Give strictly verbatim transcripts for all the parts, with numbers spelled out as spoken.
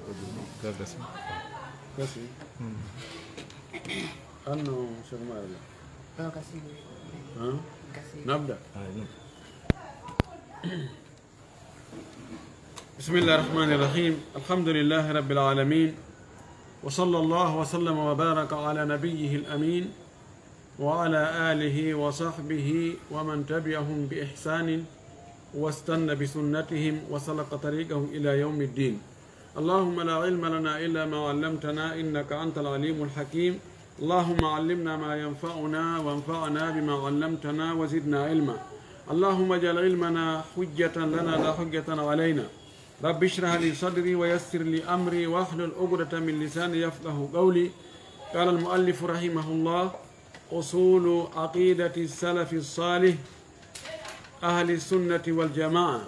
Gasi. Gasi. Anno Cheikh Maala. Gasi. Haa? Gasi. Nabda. بسم الله الرحمن الرحيم. الحمد لله رب العالمين. وصلى الله وسلم وبارك على نبيه الأمين وعلى آله وصحبه ومن تبعهم بإحسان واستن بسنتهم وسلك طريقهم إلى يوم الدين. اللهم لا علم لنا إلا ما علمتنا إنك أنت العليم الحكيم. اللهم علمنا ما ينفعنا وانفعنا بما علمتنا وزدنا علما. اللهم اجعل علمنا حجة لنا لا حجة علينا. رب اشرح لي صدري ويسر لي أمري واحلل عقدة من لساني يفقه قولي. قال المؤلف رحمه الله: أصول عقيدة السلف الصالح أهل السنة والجماعة.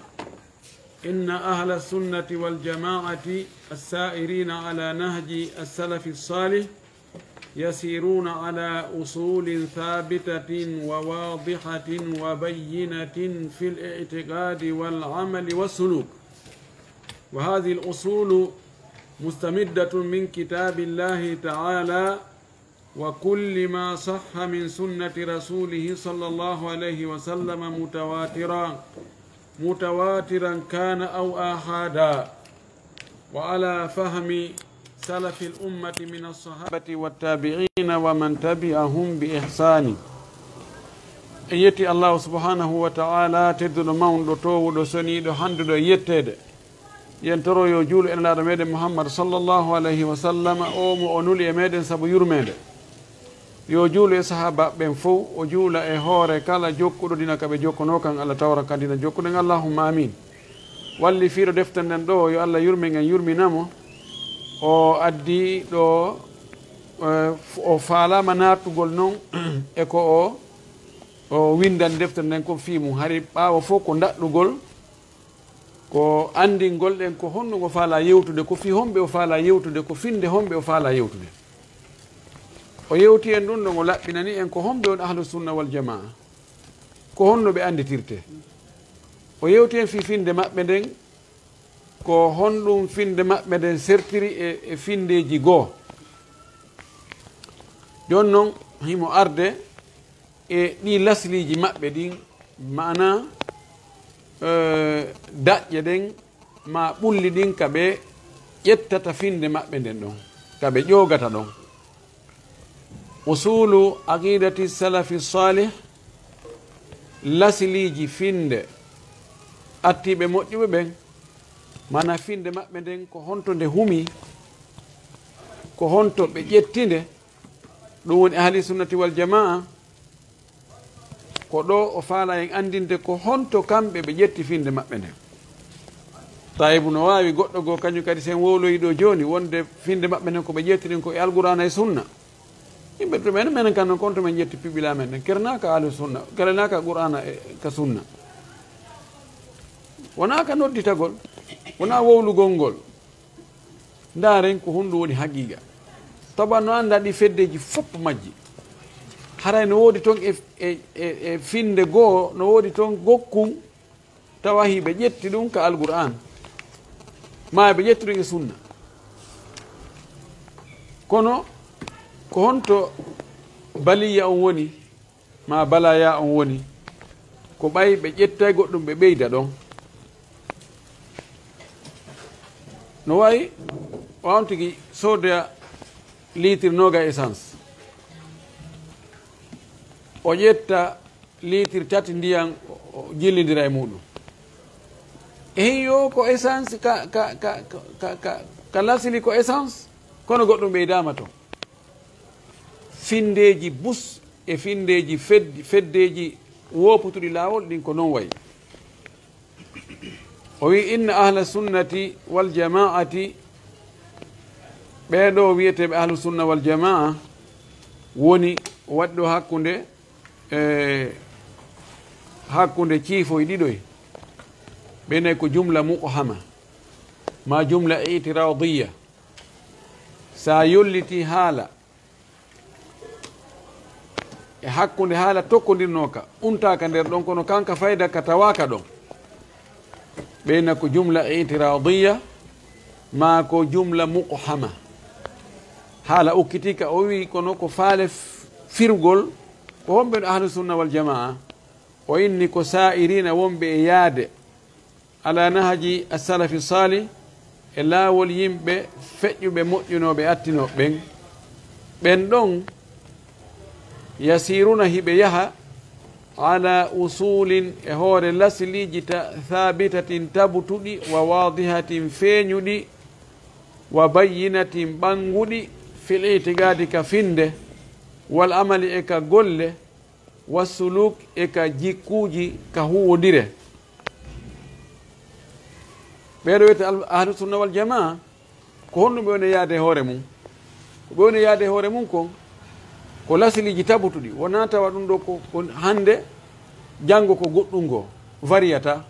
إن أهل السنة والجماعة السائرين على نهج السلف الصالح يسيرون على أصول ثابتة وواضحة وبينة في الاعتقاد والعمل والسلوك. وهذه الأصول مستمدة من كتاب الله تعالى وكل ما صح من سنة رسوله صلى الله عليه وسلم متواترا، متواترا كان أو آحادا، وعلى فهم سلف الأمة من الصحابة والتابعين ومن تبعهم بإحسان. En yetti Allahu subhanahu wa ta'ala, tedduɗo, mawnɗo, toowuɗo, seniiɗo, hannduɗo e yetteede. Yen toro yo juulu e Nelaaɗo meɗen Muhammad sallallahu alayhi wa sallam, o mo o nuli e meɗen sabu yurmeende. Yo juulu e sahaabaaɓe ɓen fow, o juula e hoore kala jokkuɗo dina ka ɓe jokkunoo kan, Allah tawra ka dina jokkuɗen, Allahumma amin. Wallifiiɗo defte nden ɗo, yo Allah yurmin en, yurmina mo. O addi ɗo, eh, f-, o faalaama naatugol non e ko o, o winndani defte nden ko fii mum. Hari ɓaawo fof ko ndaɗɗugol, ko anndingol ɗen ko honɗum o faalaa yewtude, ko fii homɓe o faalaa yewtude, ko finnde homɓe o faalaa yewtude. O yewti en ɗum ɗon, o laɓɓinani en ko homɓe on ahlu sunna wal jamaa, ko honno ɓe annditirte. O yewti en fii finnde maɓɓe nden, ko honɗum finnde maɓɓe nden sertiri e, e finndeeji goo. Jooni non, himo arde e ɗii lasliiji maɓɓe ɗin, maanaa, eh, daƴƴe ɗen, maa ɓulli ɗin ka ɓe ƴettata finnde maɓɓe nden ɗon, ka ɓe ƴoogata ɗon. Usulu aqidati salafi salih, lasliiji finnde attiiɓe moƴƴuɓe ɓen, maanaa finnde maɓɓe nden ko honto nde humii, ko honto ɓe ƴetti nde, ɗum woni ahli sunnati wal jamaa. Ko ɗo o faala en anndinde ko honto kamɓe ɓe ƴetti finnde maɓɓe nden. Tayibu no waawi goɗɗo goo kañum kadi sen wowloyi ɗo jooni wonde finnde maɓɓe nden ko ɓe ƴetti ɗen ko e Alqur'aana e Sunna. Yimɓe ɗum en, menen kan non konto men ƴetti piɓila men nden. Kernaaka ahlu sunna, kernaaka Qur'aana e ka sunna. Wonaa ka nodditagol, wonaa wowlugol ngol. Ndaaren ko honɗum woni haqiiqa. Tawa no annda ɗi feddeeji fof majji. Haray no woodi toon e, e, e, e finnde goo, no woodi toon gokkun tawa hiɓe ƴetti ɗum ka Alqur'aan. Maa ɓe ƴetti ɗum e sunna. Kono ko honto baliya on woni? Maa balaya on woni, ko ɓay ɓe ƴettay goɗɗum ɓe ɓeyda ɗon. No wayi, o on tigi sooda liitir nooga essence, o ƴetta liitir tati ndiyan, o, o jillindira e muɗum. Eyi yo ko essence ka, ka, ka lasili ko essence, kono goɗɗum ɓeydaama ton. Finndeeji bus e finndeeji fed-, feddeeji wooputuɗi laawol ɗin ko non wayi. O wi, inna ahla sunnati wal jamaati, ɓee ɗo wiyeteeɓe ahlu sunna wal jamaa, woni waɗi ɗo hakkunde, e, hakkunde ciifoy ɗiɗoy. Ɓe ne ko jumla muqhama, ma jumla itiradiya. Sa yolliti haala, e hakkunde haala tokkodirnooka, untaaka nder ɗon, kono kanka fayda ka tawaaka ɗon. Ɓeyna ko jumla itiradiya, Maa ko jumla muqhama. Haala okkitii ka, o wi'i, kono ko faale f-, firugol, ko homɓe no ahlu sunna wal jamaa? O inni ko saa'iriina, wonɓe e yaade, ala nahaji as-salafi salih, e laawol yimɓe feƴƴuɓe, moƴƴunooɓe, attinooɓe ɓen. Ɓen ɗon yasiiruna, hiɓe yaha, ala usulin, e hoore lasiliiji, ta-, thabitatin, tabutuɗi, wa wadihatin, feeñuɗi, wa bayyinatin, ɓannguɗi, fil itiqaadi, ka finde, wal amali, e ka golle, wa suluk, e ka jikkuuji, ka huwondire. Ɓee ɗoo wiyete al-, ahlu sunna wal jamaa. Ko honɗum ɓe woni yaade e hoore mum? Ko ɓe woni yaade e hoore mum kon, ko lasiliiji tabutuɗi. Wonaa tawa ɗum ɗoo ko, ko hannde, janngo ko goɗɗum goo, variata.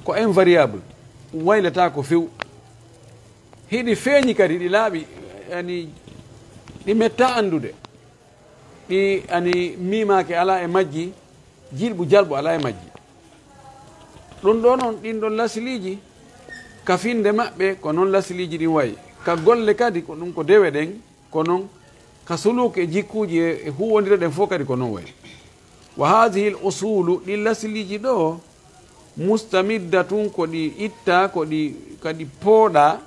Ko invariable, waylata ko few. Hiɗi feeñi kadi, ɗi laaɓi, yani, ɗi metta anndude. Ɗi, yani, miimaaki alaa e majji, jilɓu jalɓu alaa e majji. Ɗum ɗoo noon, ɗin ɗon lasiliiji, ka finde maɓɓe, ko noon lasiliiji ɗin wayi. Ka golle kadi, ko ɗum ko dewe ɗen, ko noon. Ka suluuk e jikkuuji e, e huwondire ɗen fof kadi ko noon wayi. Wa haadihil usulu, ɗin lasiliiji ɗoo, mustamiddatun, ko ɗi ittaa, ko ɗi kadi pooɗaa,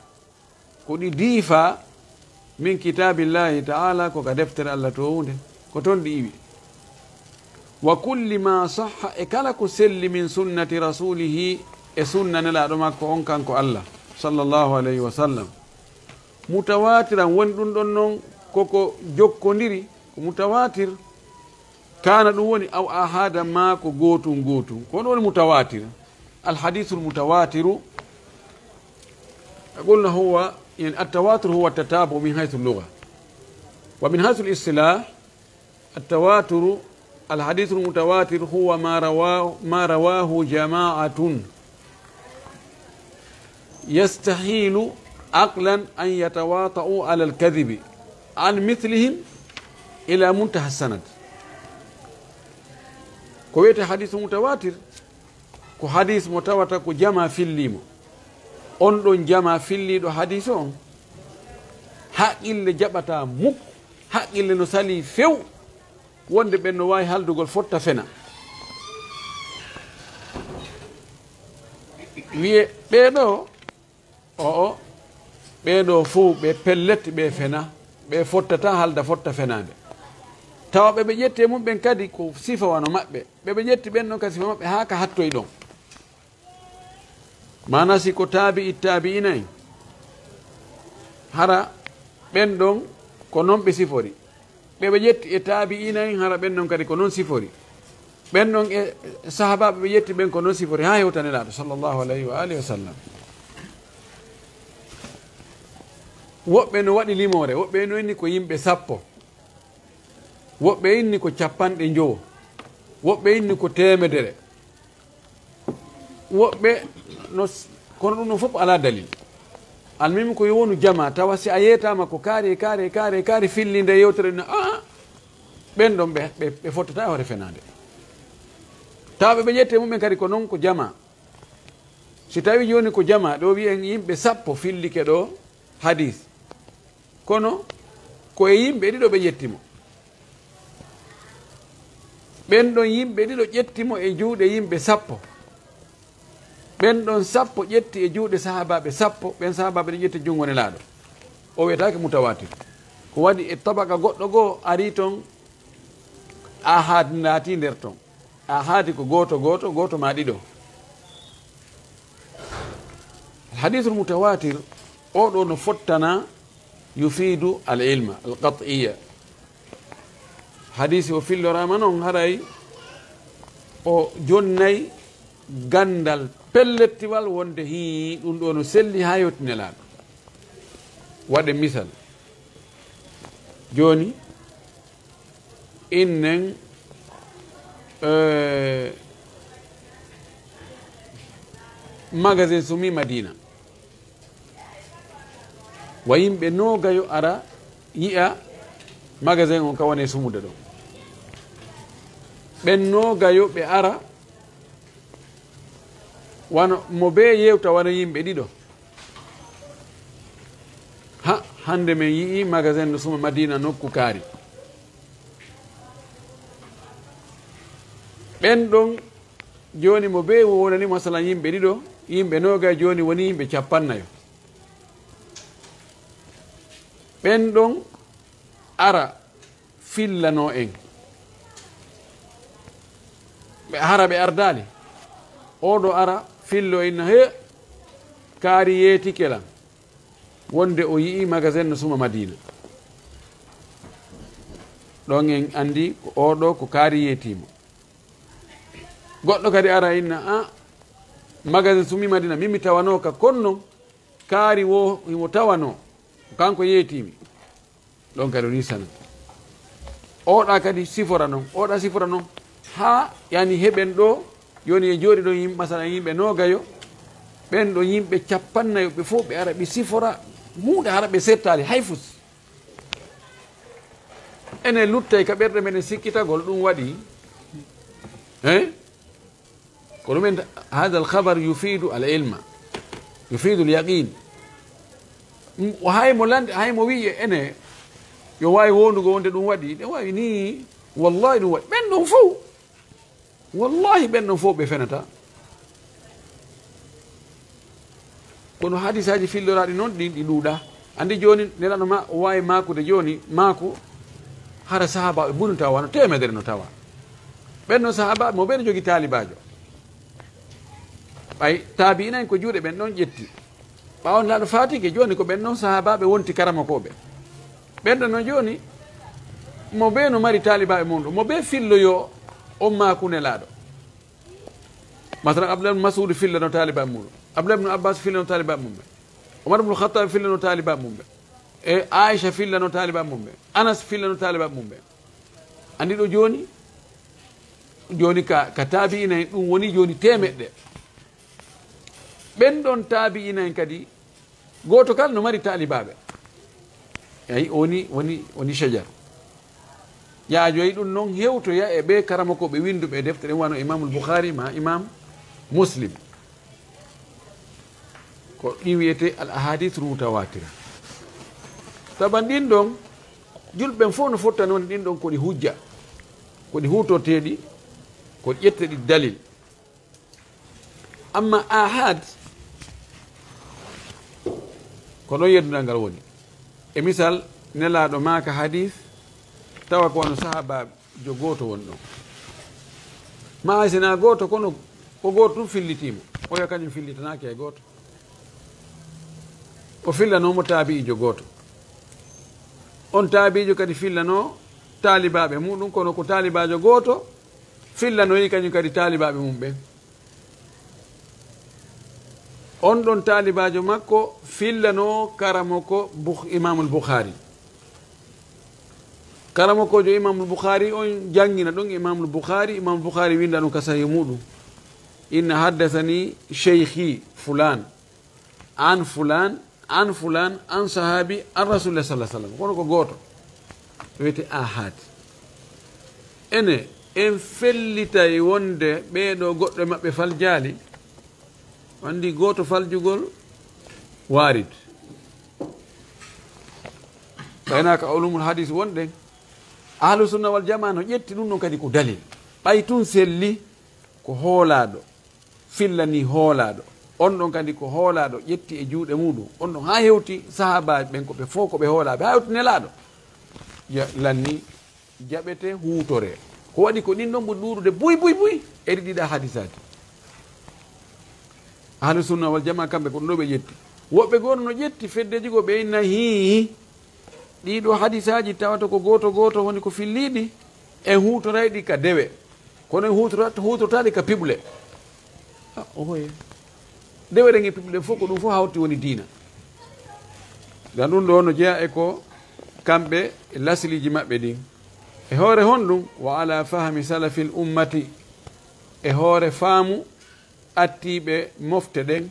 ko ɗi diifaa, min kitaabillahi ta'ala, ko ka deftere Allah toowunde, ko toon ɗi iwi. Wa kulli ma sahha, e kala ko selli, min sunnati rasulihi, e sunna Nelaaɗo makko on, kanko Allah, sallallahu alayhi wa sallam. Mutawaatiran, woni ɗum ɗon noon koko jokkondiri, ko mutawaatir. Kaana, ɗum woni, aw ahaadan, maa ko gootun gootun. Ko ɗum woni mutawaatir. Alhadiisul mutawaatiru, qulna huwa, yani, attawaatur huwa tataabu min haysu lugha. Wa min haysu istilaah, attawaturu, alhadiisul mutawaatir huwa ma rawa-, ma rawaahu jamaa'atun yastahiilu aqlan an yatawaata'u alal kadhibi an mithlihim ila muntaha sanad. Ko wiyetee hadiisu mutawaatir, ko hadiis mo tawata ko jamaa fillii mo. On ɗon jamaa filliiɗo hadiis on, haqqille jaɓataa muk, haqqille no salii few, wonde ɓen no waawi haldugol fotta fena. Wiye ɓee ɗoo, o'o, ɓee ɗoo fow ɓe pellet, ɓe fena, ɓe fottata halda fotta fenaande. Tawa ɓe ɓe ƴetti e mum ɓen kadi ko sifa wano maɓɓe. Ɓe ɓe ƴetti ɓen ɗon ka sifa maɓɓe haa ka hattoy ɗon. Maana si ko taabi'i taabi'ina en, hara ɓen ɗon ko non ɓe sifori. Ɓe ɓe ƴetti e taabi'ina en, hara ɓen ɗon kadi ko non sifori. Ɓen ɗon e sahaabaaɓe ɓe ƴetti ɓen ko non sifori, haa hewta Nelaaɗo sallallahu alayhi wa alihi wa sallam. Woɓɓe no waɗi limoore, woɓɓe no inni ko yimɓe sappo, woɓɓe inni ko capanɗe njowo, woɓɓe inni ko teemedere. Woɓɓe no s-, kono ɗum ɗon fof alaa dalil. Almimi ko yo wonu jamaa, tawa si a yeetaama ko kaari e kaari e kaari e kaari filli nde yewtere, no, a, a, ɓen ɗon ɓe, ɓe, ɓe fottata e hoore fenaande. Tawa ɓe, ɓe ƴette mum ɓen kadi ko non ko jamaa. Si tawi jooni ko jamaa, ɗo wiyen yimɓe sappo fillike ɗo hadiis. Kono ko e yimɓe ɗiɗo ɓe ƴetti mo. Ɓen ɗon yimɓe ɗiɗo ƴetti mo e juuɗe yimɓe sappo. Ɓen ɗon sappo ƴetti e juuɗe sahaabaaɓe sappo. Ɓen sahaabaaɓe ɗiɗo ƴetti junngo Nelaaɗo. O wiyetaake mutawaatir. Ko waɗi e tabaka goɗɗo goo ari ton ahad naati nder ton. Ahadi ko gooto, gooto, gooto maa ɗiɗo. Hadiisul mutawaatir, oo ɗoo no fottana yufiidu al ilma al qat'iyya. Hadiisi o filloraama non, haray o jonnay ganndal pellettiwal wonde hii ɗum ɗoo no selli haa yewti Nelaaɗo. Waɗe misal. Jooni, innen, eh, magasin sumi Madina. Wa yimɓe noogayo ara yi'a magasin on ka woni e sumude ɗon. Ɓen noogayo ɓe ara, Wano mo bee yewta wano yimɓe ɗiɗo. Ha, hannde men yi'i magasin no suma Madina nokku kaari. Ɓen ɗon jooni mo bee wonani masalan yimɓe ɗiɗo, yimɓe noogay jooni woni yimɓe cappannayo. Ɓen ɗon ara fillanoo en. Ɓe hara ɓe ardaali. Oo ɗo ara fillo inna he kaari yeetike lan. Wonde o yi'i magasin no suma Madina. Ɗon en anndi ko oo ɗo ko kaari yeetiimo. Goɗɗo kadi ara inna, "A, magasin sumi Madina, min mi tawanoo ka konno, kaari wo himo tawanoo, ko kanko yeetiimi." Ɗon kadi o nisana. Oɗa kadi sifora non, oɗa sifora non. Haa yani heɓen ɗo, jooni e jooɗi ɗon yimɓe, masalan yimɓe noogayo, ɓen ɗo yimɓe cappannayo, ɓe fof ɓe ara ɓe sifora huunde hara ɓe settaali hay fus. Enen luttay ka ɓerɗe men e sikkitagol ɗum waɗi. Hein? Ko ɗum en, hada al khabar yufidu al ilma, yufidu al yaqin. Mm, o hay mo lande, hay mo wi'i ene, yo waawi wondugo wonde ɗum waɗi, ɗe waawi ni, wallahi ɗum waɗi. Ɓen ɗon fof, wallahi ɓen ɗon fof ɓe fenata. Kono hadisaaji filloraaɗi noon, ɗin ɗi ɗuuɗa. Anndi jooni, Nelaaɗo ma, o waawi maakude jooni, maaku, hara sahaabaaɓe mbuɗunta wano teemedere no tawa. Ɓen noon sahaabaaɓe, mo ɓen jogi taalibaajo. Ɓay taabi'ina en ko juuɗe ɓen ɗon ƴetti. Ɓaawo Nelaaɗo faatike, jooni ko ɓen ɗon sahaabaaɓe wonti karamokooɓe. Ɓen ɗon no jooni, mo bee no mari taalibaaɓe mum ɗo, mo bee filloyo on maaku Nelaaɗo. Masalan, Abdullah ibn Mas'ud fillano taalibaaɓe mum ɗo. Abdullah ibn Abbas fillano taalibaaɓe mum ɓe. Omar ibn Khattab fillano taalibaaɓe mum ɓe. E Aisha fillano taalibaaɓe mum ɓe. Anas fillano taalibaaɓe mum ɓe. Anndi ɗo jooni, jooni ka, ka taabi'ina en ɗum woni jooni teemeɗɗe. Ɓen ɗon taabi'ina en kadi, gooto kala no mari taalibaaɓe. Eyi, woni, woni, woni shajar. Ƴaajoyi ɗum noon hewtoya e ɓe karamokooɓe winnduɓe e defte ɗen, wano Imamul Bukhari ma Imam Muslim. Ko ɗi wiyete al ahadith mutawatira. Taban ɗin ɗon, julɓe ɓen fof no fottani wonde ɗin ɗon ko ɗi hujja, ko ɗi huutorteeɗi, ko ƴetteɗi dalil. Amma ahad, ko ɗon yeddungal ngal woni. E misal, Nelaaɗo maaka hadis, tawa ko wano sahaabaajo gooto woni ɗon. Ma hay sinaa gooto, kono ko gooto ɗum fillitiimo. Oya kañum fillitanaaki e gooto. O fillanoomo taabi'ijo gooto. On taabi'ijo kadi fillanoo taalibaaɓe muɗum, kono ko taalibaajo gooto fillanoyi kañum kadi taalibaaɓe mum ɓen. On ɗon taalibaajo makko fillanoo karamoko Bukh-, Imamul Bukhari. Karamokoojo Imamul Bukhari on janngina ɗon Imamul Bukhari, Imamul Bukhari winnda ɗum ka Sahih muɗum. Inna haddasani sheykhi fulan, an fulan, an fulan, an sahabi, an Rasulillah sallallahu alaihi wasallam. Kono ko gooto. Wiyete ahad. Ene, en fellitay wonde ɓee ɗoo goɗɗo e maɓɓe faljaali. Anndi gooto faljugol waarid. Ɓaynaaka ulumul hadis wonɗen. Ahlu sunna wal jamaa no ƴetti ɗum ɗon kadi ko dalil. Ɓay tun selli ko hoolaaɗo. Fillani hoolaaɗo. On ɗon kadi ko hoolaaɗo ƴetti e juuɗe muɗum. On ɗon haa hewti sahaabaaɓe ɓen ko ɓe fof ko ɓe hoolaaɓe. Haa hewti nelaaɗo. Ya lanni jaɓete huutore. Ko waɗi ko ɗin ɗon ɓuri ɗuuɗude buy, buy, buy. E ɗi ɗiɗa hadisaaji. Ahlu sunna wal jamaa kamɓe ko ɗum ɗo ɓe ƴetti. Woɓɓe goo no ƴetti feddeji goo ɓe inna hii. Ɗii ɗoo hadisaaji tawata ko gooto gooto woni ko filliiɗi, en huutorayɗi ka dewe. Kono en huutora-, huutortaaɗi ka piɓle. Ah, ohoye. Dewe ɗen e piɓle ɗen fof ko ɗum fof hawti woni diina. Dan ɗum ɗoo no jeyaa e ko kamɓe e lasiliiji maɓɓe ɗin. E hoore honɗum? Wa ala fahmi salafil ummati. E hoore faamu attiiɓe mofte ɗen,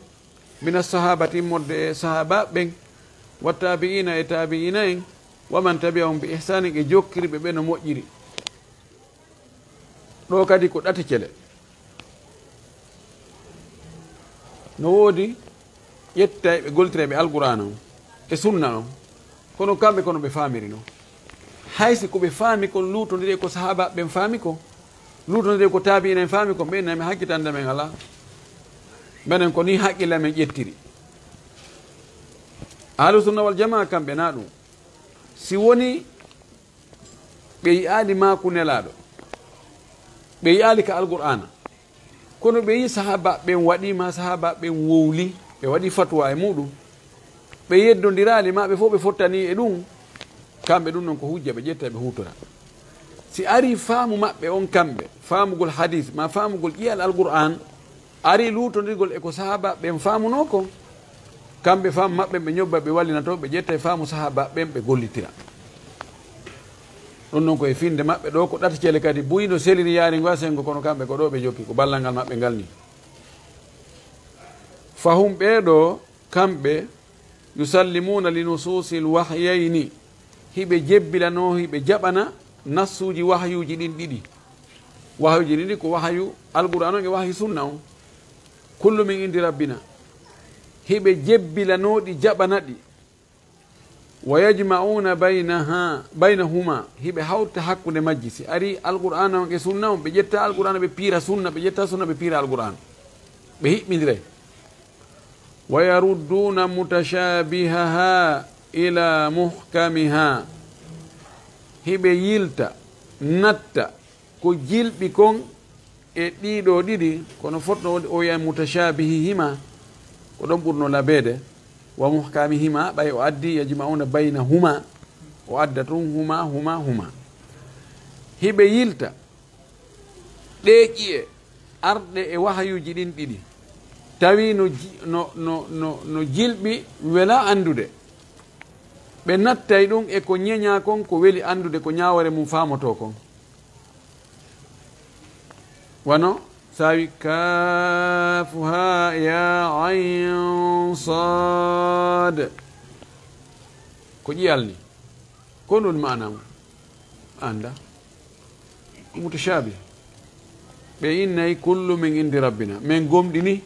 mina sahabati, immorde e sahaabaaɓe ɓen, wa tabi'ina e tabi'ina en, wa man tabi'ahum bi ihsanin, e jokkirɓe ɓe no moƴƴiri. Ɗoo kadi ko ɗati cele. No woodi ƴettayɓe, gollitirayɓe Alqur'aana on e Sunna on, kono kamɓe kono ɓe faamiri non. Hay si ko ɓe faami kon luutondiri e ko sahaabaaɓe ɓen faami kon, luutondiri e ko taabi'iina en faami kon, ɓen nami hakkitande men alaa. Menen ko nii haqqille amen ƴettiri. Ahlu Sunna wal Jamaa kamɓe naa ɗum. Si woni ɓe yi'aali maaku Nelaaɗo, ɓe yi'aali ka Alqur'aana, kono ɓe yi'i sahaabaaɓe ɓen waɗii, maa sahaabaaɓe ɓen wowli, ɓe waɗii fatuwa e muuɗum, ɓe yeddondiraali, maa ɓe fow ɓe fottanii e ɗum, kamɓe ɗum ɗon ko hujja ɓe ƴetta ɓe huutora. Si arii faamu maɓɓe on kamɓe, faamugol hadiis, maa faamugol ƴi'al Alqur'aan, arii luutondirgol e ko sahaabaaɓe ɓen faamunoo kon, kamɓe faamu maɓɓe ɓe ñobba, ɓe wallina to, ɓe ƴetta e faamu sahaabaaɓe ɓen ɓe gollitira. Ɗum ɗon ko e finnde maɓɓe ɗoo, ko ɗata cele kadi buy no seliri yaari ngo a senngo, kono kamɓe ko ɗoo ɓe jokki, ko ballal ngal maɓɓe ngal nii. Fahum ɓee ɗoo, kamɓe, yusallimuuna li nusuusil wahyayni, hiɓe jebbilanoo, hiɓe jaɓana nassuuji wahyuuji ɗin ɗiɗi. Wahyuuji ɗin ɗiɗi ko wahyu Alqur'aan on e wahyu Sunna on. Kullu min indi rabbina. Hiɓe jebbilanoo ɗi, jaɓana ɗi. Wa yajma'uuna baynaha, baynahuma, hiɓe hawta hakkunde majji. Si arii Alqur'aana on e Sunna on, ɓe ƴetta Alqur'aana ɓe piira Sunna, ɓe ƴetta Sunna ɓe piira Alqur'aana. Ɓe hiɓɓindiray. Wa yarudduuna mutashaabihaha ila muhkamiha. Hiɓe yilta, natta, ko jilɓi kon e ɗii ɗoo ɗiɗi, kono fotno wonde o wi'a mutashaabihihima, ko ɗon ɓurno labeede, wa muhkamihima, ɓay o addi yajma'una baynahuma, o adda tun huma, huma, huma. Hiɓe yilta ɗee ƴi'e arɗe e wahayuuji ɗin ɗiɗi, tawi no ji-, no, no, no, no jilɓi wela anndude. Ɓe nattay ɗum e ko ñeñaa kon, ko weli anndude, ko ñaawoore mum faamotoo kon. Wano, saawi kaafu haa yaa ayn saad. Ko ƴi'al ni. Ko ɗum maana mum? Annda. Ko mutashaabih. Ɓe innay kullu min indi rabbina. Men gomɗini,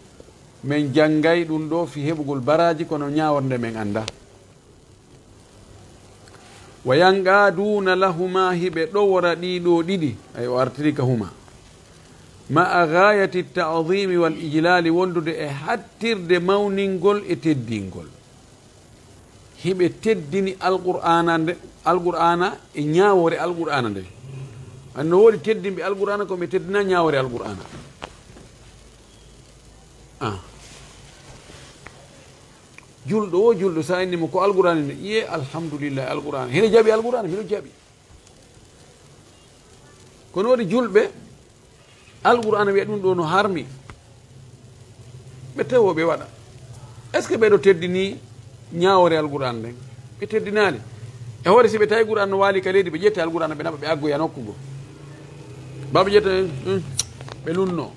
men janngay ɗum ɗoo fii heɓugol baraaji, kono ñaaworde men annda. Wa yanqaduuna lahuma, hiɓe ɗowora ɗii ɗoo ɗiɗi, ay o artiri ka huma. Ma'a ghaayati ta'ziimi wal ijlaali, wondude e hattirde mawningol e teddingol. Hiɓe teddini Alqur'aana nde, Alqur'aana e ñaawoore Alqur'aana nde. Anno woodi teddinɓe Alqur'aana, ko ɓe teddina ñaawoore Alqur'aana. Ah. Julɗo wo julɗo, sa inni mo ko Alqur'aana nde, iye, alhamdulillah, Alqur'aana. Hino jaɓi Alqur'aana, hino jaɓi. Kono woodi julɓe, Alqur'aana wi'a ɗum ɗoo no harmi. Ɓe tawo ɓe waɗa. Est-ce que ɓe ɗo teddini ñaawoore Alqur'aana nden? Ɓe teddinaali. E hoore si ɓe tawi Qur'aana no waali ka leydi, ɓe ƴetta Alqur'aana, ɓe naɓa, ɓe aggoya nokku goo. Ba ɓe ƴetta, hmm, ɓe lunno.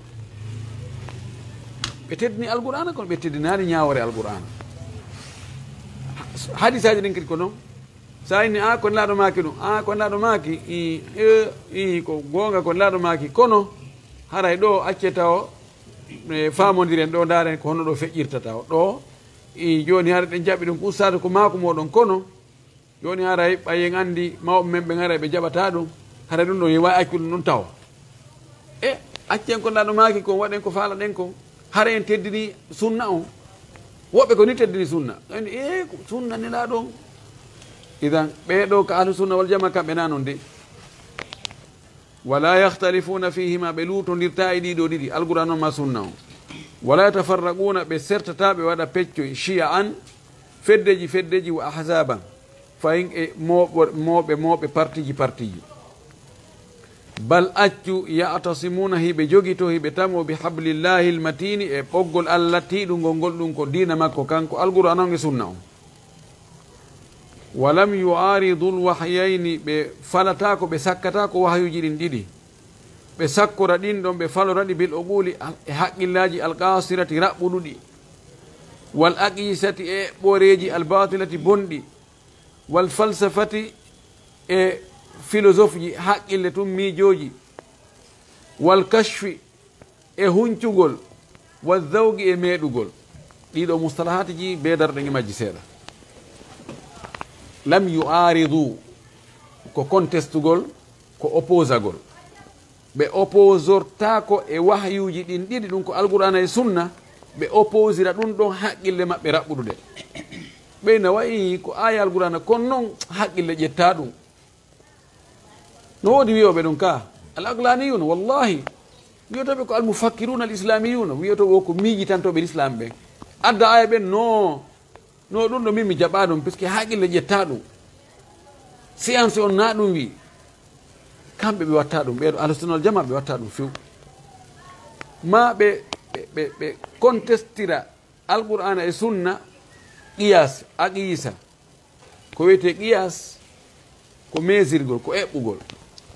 Ɓe teddini Alqur'aana, kono ɓe teddinaali ñaawoore Alqur'aana. Hadisaaji ɗin kadi ko non. Sa inni, "A, ko Nelaaɗo maaki ɗum." A, ko Nelaaɗo maaki, i, e, i, ko goonga, ko Nelaaɗo maaki. Kono, haray ɗoo, accee tawo, e, faamondiren ɗoo, ndaaren ko honno ɗoo feƴƴirta tawo. Ɗoo, i, jooni hara ɗen jaɓi ɗum, ko ustaadu ko maaku mooɗon, kono, jooni haray ɓay en anndi mawɓe men ɓen haray ɓe jaɓataa ɗum, haray ɗum ɗoo, en waawi accude ɗum ɗum tawo. E, accen ko Nelaaɗo maaki kon, waɗen ko faalaɗen kon. Hara en teddini sunna on. Woɓɓe ko ni teddini sunna. En, e, ko sunna Nelaaɗo on. Idan, ɓee ɗoo ka ahlu sunna wal jamaa kamɓe naa non de. Wala yahtalifuuna fiihima, ɓe luutondirtaa e ɗii ɗoo ɗiɗi, Alqur'aan on maa sunna on. Wala yatafarraquuna, ɓe sertataa, ɓe waɗa peccoy, shi'an, feddeji, feddeji, wa ahzaban. Fayin e mooɓo-, mooɓe, mooɓe, partiji, partiji. Bal accu, ya'tasimuuna, hiɓe jogitoo, hiɓe tamoo, bi hablillaahil matiini, e ɓoggol Alla tiiɗungol ngol, ɗum ko diina makko kanko, Alqur'aana on e sunna on. Walam yu'aaridul wahyayni, ɓe falataako, ɓe sakkataako wahyuuji ɗin ɗiɗi. Ɓe sakkora ɗin ɗon, ɓe falora ɗi bil uquuli, e haqqillaaji, al qaasirati, raɓɓuɗuɗi, wal aqyisati, e eɓɓooreeji, al baatilati, bonɗi. Wal falsafati, e filosofji, haqqille tun miijooji, wal kashfi, e huncugol, wal zawqi, e meeɗugol. Ɗiɗo mustalahaatiji be daroɗen e majji seeɗa. Lam yu'aridu, ko contestugol, ko opposagol. Ɓe opposortaako e wahyuuji ɗin ɗiɗi, ɗum ko Alqur'aana e Sunna, ɓe opposira ɗum ɗon haqqille maɓɓe raɓɓuɗuɗe. Ɓey na wayi ko aaya Alqur'aana, kon non haqqille ƴettaa ɗum. No woodi wiyooɓe ɗum ka, al aqlaniyuuna, wallahi, wiyotooɓe ko al mufakkiruna al islamiyuuna, wiyotooɓe ko miijitantooɓe lislaam ɓen. Adda aaya ɓen, no, no, ɗum ɗo min mi jaɓaa ɗum, puisque haqqille ƴettaa ɗum. Science on na ɗum wi. Kamɓe ɓe watta ɗum, ɓeeɗo Ahlu Sunna wal Jamaa ɓe watta ɗum few. Ma ɓe, ɓe, ɓe, ɓe contestira Alqur'aana e Sunna, qiyas, aqiyisa. Ko wiyetee qiyas, ko meesirgol, ko eɓɓugol.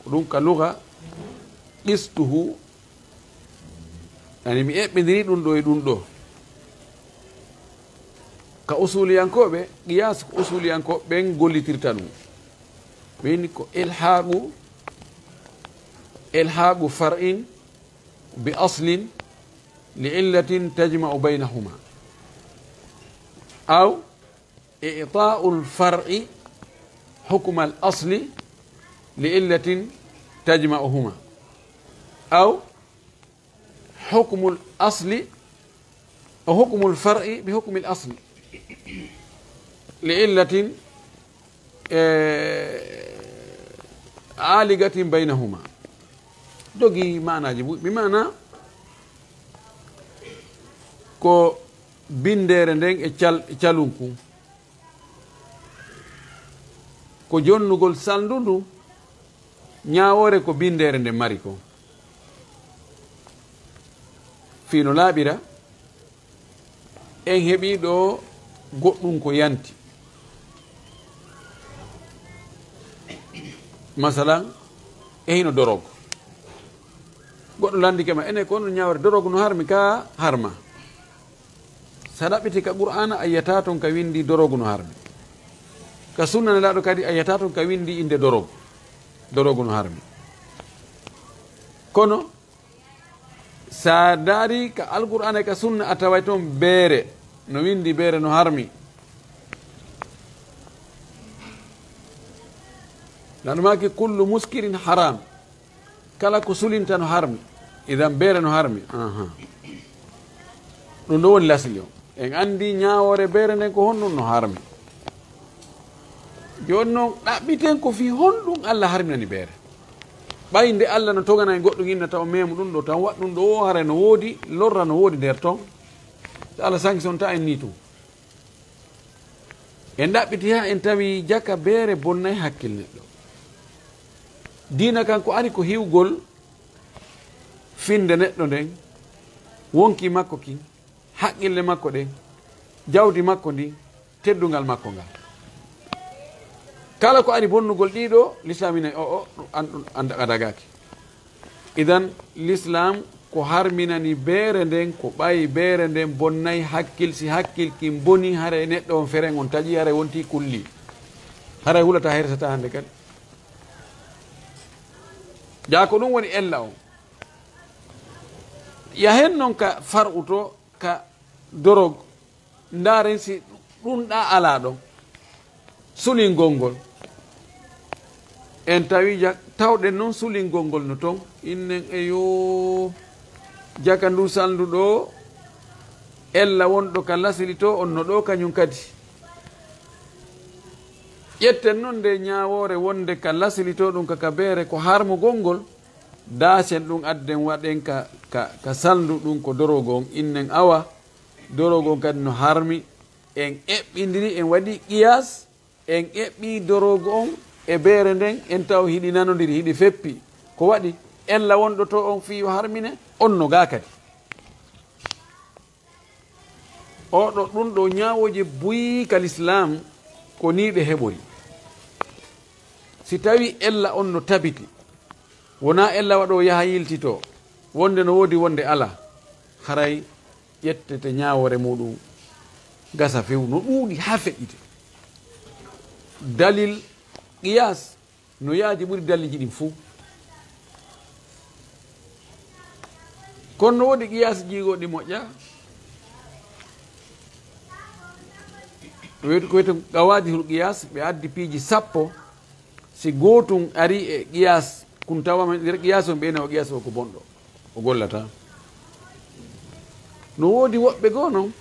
Ko ɗum ka luga, qistuhu, yani mi eɓɓindiri ɗum ɗo e ɗum ɗo. Ka usuliyankooɓe, qiyas ko usuliyankooɓe ɓen gollitirta ɗum. Ɓe inni ko ilhaaqu, ilhaaqu far'in bi aslin li illatin tajma'u baynahuma. Aw i'ta'ul far'i hukmal asli li illatin tajma'uhuma. Aw hukmul asli, aw hukmul far'i bi hukmil asli li illatin, eh, aligatin baynahuma. Dogi maanaaji buy. Bi maana ko bindeere nden e cal-, e calunku. Ko jonnugol salndu ndu, ñaawoore ko bindeere nden mari ko. Fii no laaɓira, en heɓii ɗo goɗɗum ko yanti. Masalan, e hino dorog. Goɗɗo landike ma, ene ko on ñaawre dorog no harmi ka harma. Sa ɗaɓɓiti ka Qur'aana, a yi'ataa ton ka windi dorogu no harmi. Ka sunna Nelaaɗo kadi, a yi'ataa ton ka windi innde dorogu. Dorogu no harmi. Kono, sa daari ka Alqur'aana e ka sunna, a taway ton beere, no windi beere no harmi. Nelaaɗo maaki, "Kullu muskirin haram." Kala ko sulinta no harmi. Idan beere no harmi. Aha. Ɗum ɗo woni lasli on. En anndi ñaawoore beere nden ko honɗum no harmi. Jooni non ɗaɓɓiten ko fii honɗum Allah harminani beere. Ɓay nde Allah no togana e goɗɗum inna taw meemu ɗum ɗo tan waɗ ɗum ɗo o haray no woodi, lorra no woodi nder ton. So Allah sanction ta en nii tun. En ɗaɓɓiti haa en tawi jaka beere bonnay hakkil neɗɗo. Diina kan ko ari ko hiwgol finde neɗɗo nden, wonki makko kin, haqqille makko ɗen, jawdi makko ndin, teddungal makko ngal. Kala ko ari bonnugol ɗiɗo, Lislaam ina o, o, ɗum an, ɗum an, a dagaaki. Idan, Lislaam ko harminani beere nden, ko ɓay beere nden bonnay hakkil, si hakkil kin boni, haray neɗɗo on feren on taƴi, haray wonti kulli. Haray hulata hersata hannde kadi. Jaa ko ɗum woni ella on. Yahen non ka far'u to, ka dorog, ndaaren si ɗum ɗa alaa ɗon. Sulingol ngol. En tawi ja-, tawɗen non sulingol ngol no ton. Innen e yo jaka ndu salndu ɗo, ella wonɗo ka lasili to, on no ɗo kañum kadi. Ƴetten non nde ñaawoore wonde ka lasili to ɗum ka, ka beere ko harmugol ngol. Daacen ɗum adden waɗen ka, ka, ka salndu ɗum ko dorogo on. Innen awa, dorogo on kadi no harmi. En eɓɓindiri, en waɗi qiyas, en eɓɓi dorogo on e beere nden, en taw hiɗi nanondiri, hiɗi feppi. Ko waɗi? Ella wonɗo to on fii yo harmine, on no gaa kadi. Oɗo ɗum ɗo ñaawooje buy ka Lislaam, ko nii ɗe heɓori. Si tawi ella on no tabiti, wonaa ella waɗo yaha yiltito, wonde no woodi, wonde alaa, haray ƴettete ñaawoore muɗum gasa few, no ɗuuɗi haa feƴƴite. Dalil qiyas no yaaji ɓuri dalilji ɗin fuu. Kono no woodi qiyas jiigooɗi moƴƴa, Wetu-, ko wiyetee qawaadihul qiyaas, ɓe addi piiji sappo. Si gootun ari e qiyaas, kun tawama nder qiyaas on, ɓeyna o qiyaas o ko bonɗo, o gollata. No woodi woɓɓe goo non,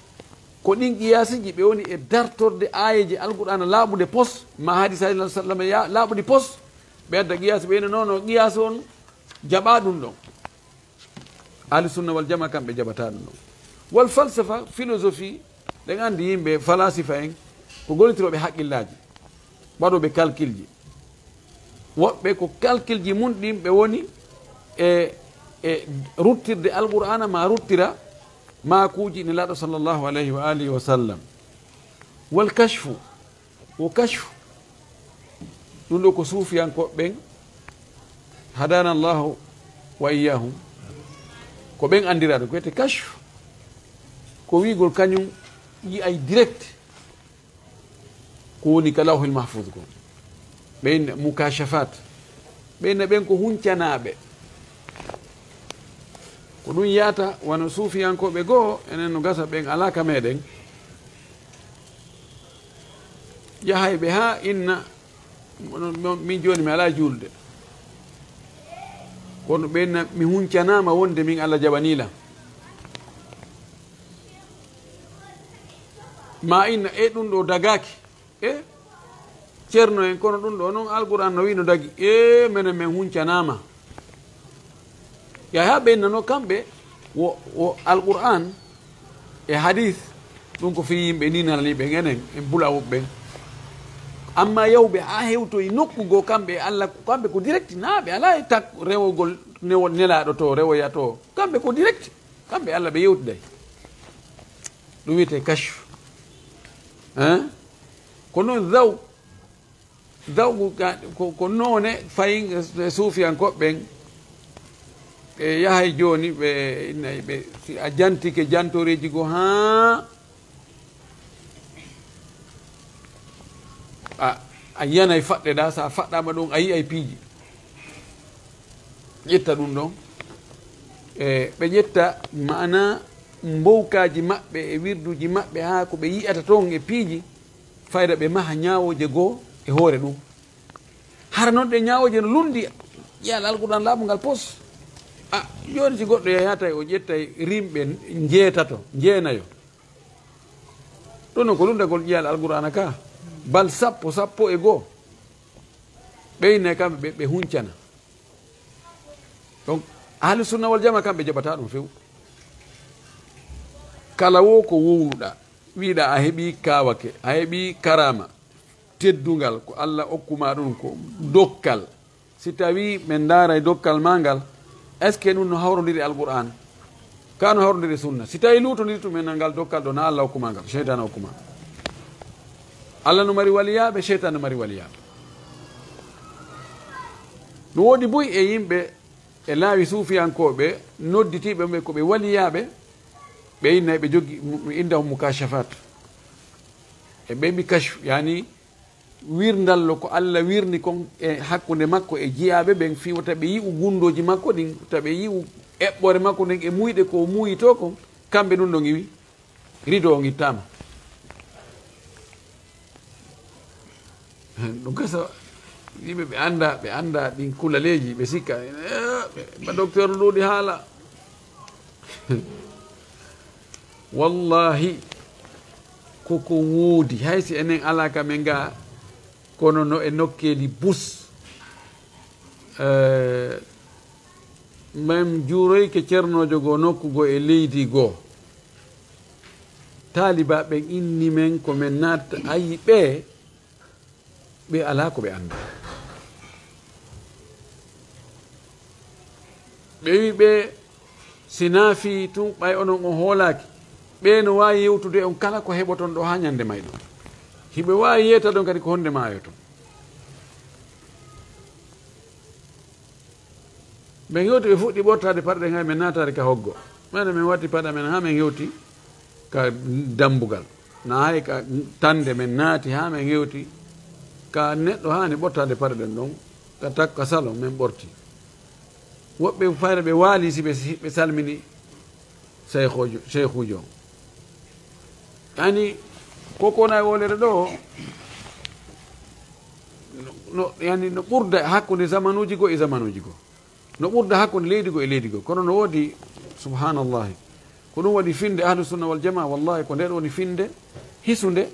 ko ɗin qiyaasiji ɓe woni e dartorde aayeeje Alqur'aana laaɓude pos, ma hadiisaaji Nulaaɗo sallam ya-, laaɓude pos, ɓe adda qiyaas, ɓeyna non, non, qiyaas on jaɓaa ɗum ɗon. Ahlu sunna wal jamaa kamɓe jaɓataa ɗum ɗon. Wal falsafa, philosophie, ɗen anndi yimɓe falasifa en, ko gollitirooɓe haqqillaaji, waɗooɓe calcul ji. Woɓɓe ko calcul ji mun ɗin ɓe woni e, e ruttirde Alqur'aana, ma ruttira maakuuji Nelaaɗo sallallahu alayhi wa alihi wa sallam. Wal kashfu, wo kashfu. Ɗum ɗo ko suufiyankooɓe ɓen, hadana Allahu wa iyyahum, ko ɓen anndira ɗum, ko wiyetee kashfu. Ko wi'ugol kañum yi'ay direct ko woni ka Lawhil Mahfuz ko. Ɓe inna mukashafat. Ɓe inna ɓen ko huncanaaɓe. Ko ɗum yaata wano suufiyankooɓe goo, enen no gasa ɓen alaa ka meɗen. Yahay ɓe haa inna, no, no, min jooni mi alaa juulde. Kono ɓe inna mi huncanaama wonde min Alla jaɓanii lan. Ma inna e ɗum ɗo dagaaki. E Ceerno en, kono ɗum ɗo non Alqur'aan no wi'i no dagi. E menen men huncanaama. Yaha ɓe innanoo kamɓe wo, wo Alqur'aan e hadiis, ɗum ko fii yimɓe ni nananii ɓen enen, en bulawuɓe ɓen. Amma yawɓe haa hewtoyi nokku goo kamɓe e Alla, kamɓe ko direct, naa ɓe alaa e tak rewogol newo-, nelaaɗo to, rewoya to. Kamɓe ko direct, kamɓe e Alla ɓe yewtiday. Ɗum wiyetee kashfu. Hein? Ko noon zaw-, zawgu ka-, ko, ko noone fayin e suufiyankooɓe ɓen. Ɓe yahay jooni, ɓe innay ɓe, si a jantike jantoreeji goo haa a, a yi'anay faɗɗe ɗaa, so a faɗɗaama ɗum, a yi'ay piiji. Ƴetta ɗum ɗon. E, ɓe ƴetta maana mbowkaaji maɓɓe e wirduuji maɓɓe, haa ko ɓe yi'ata toon e piiji, fayda ɓe maha ñaawooje goo e hoore ɗum. Hara noon ɗe ñaawooje no lunndi ƴi'al Alqur'aan laaɓungal pos. A, jooni si goɗɗo yahi haa tawi o ƴettay rimɓe njeetato, njeenayo. Ɗum noon ko lunndagol ƴi'al Alqur'aana ka. Bal sappo, sappo e goo. Ɓe innay kamɓe ɓe, ɓe huncana. Donc, Ahlu Sunna wal Jamaa kamɓe jaɓataa ɗum few. Kala wo ko wowluɗaa, wi'uɗaa a heɓii kaawake, a heɓii karaama, teddungal, ko Alla okku maa ɗum, ko dokkal. Si tawii men ndaaray dokkal maa ngal, est-ce que ɗum no hawrondiri Alqur'aan? Kaa no hawrondiri Sunna? Si tawii luutondiri tun, men ngal dokkal ɗo na Alla okku maa ngal, seytaane okku maa. Alla no mari waliyaaɓe, seytaane no mari waliyaaɓe. No woodi buy e yimɓe e laawi suufiyankooɓe, nodditiiɓe ɓe ko ɓe waliyaaɓe, ɓe inna ɓe jogi, ɓe innda on mukashafaat. E ɓe mbi kashfu, yaani wirndallo ko Alla wirni kon e hakkunde makko e jiyaaɓe ɓen, fii wota ɓe yi'u gunndooji makko ɗin, wota ɓe yi'u eɓɓoore makko nden e muuyɗe ko o muuyitoo kon, kamɓe ɗum ɗo ngiwi. Rido on ittaama. Ɗum gasa, yimɓe ɓe annda, ɓe annda ɗin kulaleeji, ɓe sikka, eh, ɓe, ba docteur ɗuuɗi haala. Wallahi, koko woodi, hay si enen alaa ka men ga, kono no e nokkeeli bus. Eh, men juuroyke cernoojo goo nokku goo e leydi goo. Taalibaaɓe ɓen inni men ko men naatta, ayi ɓe, ɓe alaa ko ɓe annda. Ɓe wi ɓe, si naa fii tun, ɓay onon on hoolaaki, ɓe no waawi yewtude on kala ko heɓoton ɗo haa ñande mayɗo. Hiɓe waawi yeetadon kadi ko honde maayoton. Men hewti, ɓe fuɗɗi ɓortaade paɗe ɗen, hay men naataade ka hoggo. Men, men watti paɗe men haa men hewti ka dambugal. Na hay ka tande men naati haa men hewti ka neɗɗo haani ɓortaade paɗe ɗen ɗon, ka tak-, ka salon men ɓorti. Woɓɓe fayre ɓe waali si ɓe, si ɓe salmini seykhoojo, seykhuujo on. Ani Ko ko wona e wolere ɗo, no, no, yani, no ɓurda hakkunde zamanuuji goo e zamanuuji goo. No ɓurda hakkunde leydi goo e leydi goo. Kono no woodi, subhanallahi. Ko ɗum waɗi finde Ahlu Sunna wal Jamaa, wallahi, ko nde ɗo woni finde hisunde,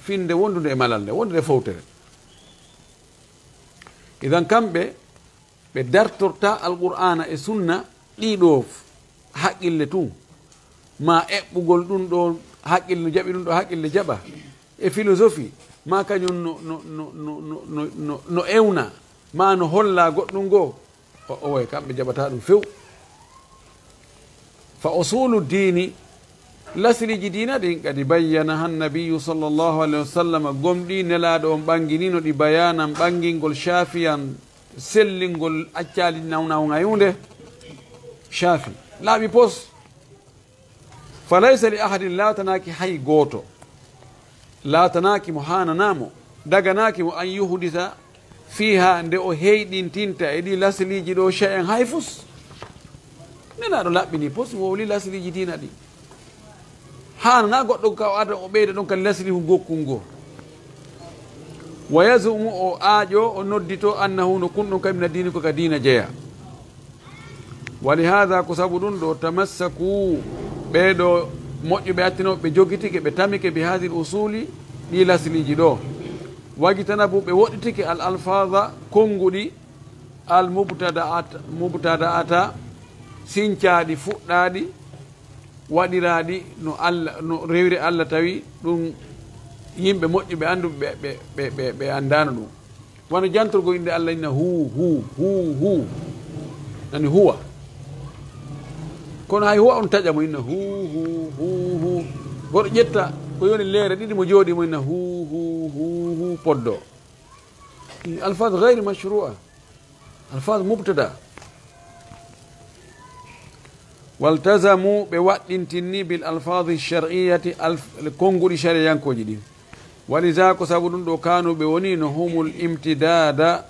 finde wondunde e malal nde, wondude e fowtere. Idan kamɓe, ɓe dartorta Alqur'aana e Sunna ɗii ɗoo haqqille tun, maa eɓɓugol ɗum ɗoo haqqille no jaɓi, ɗum ɗoo haqqille jaɓa, e philosophie, maa kañum no, no, no ewna, maa no holla goɗɗum goo, o, o way kamɓe jaɓata ɗum few. Fa usulu diini, lasliiji diina ɗin, kadi bayyana han nabiyyu sallallahu alayhi wa sallam, gomɗii Nelaaɗo on ɓanginino ɗi bayanan ɓangingol shaafiyan sellingol, accaali nawnawngaynde, shaafi, laaɓi pos. Fa laysa li ahadin, laatanaaki hay gooto, laatanaaki mo, haananaa mo, daganaaki mo, an yuhdisa fiiha, nde o heyɗintinta e ɗi lasliiji ɗoo, shay'an, hay fus. Nelaaɗo laɓɓini pos, wowli lasliiji diina ɗi. Haananaa goɗɗo ka o ada o ɓeyda ɗon ka laslihu gokkun goo. Wa yazumu, o aaƴo, o noddito, annahu, no kun ɗon ka mina diini, ko ka diina jeya. Wa li haadha, ko sabu ɗum ɗoo, tamassaku, ɓee ɗoo moƴƴuɓe attinooɓe, ɓe jogitike, ɓe tamike, bi haadhihi l usuli, ɗii lasliiji ɗoo. Wajtanabu, ɓe woɗɗitike, al alfaadha, konnguɗi, al mubtada'at-, mubtada'ata, sincaaɗi, fuɗɗaaɗi, waɗiraaɗi no Alla, no rewiri Alla, tawi ɗum yimɓe moƴƴuɓe annduɓe ɓe, ɓe, ɓe, ɓe, ɓe anndaano ɗum. Wano jantorgol innde Alla, inna hu, hu, hu, hu. Nani huwa. Kono hay huwa on taƴa mo, inna hu, hu, hu, hu. Goɗɗo ƴetta ko yoni leere ɗiɗi mo jooɗi mo, inna hu, hu, hu, hu, poddo. Alfaz gayri mashru'a. Alfaz mubtada. Waltazamu, ɓe waɗɗintinni, bil alfazi shar'iyyati, alf-, konnguɗi shariyankooji ɗin. Waliza, ko sabu ɗum ɗoo, kanu, ɓe woni no, humul imtidada,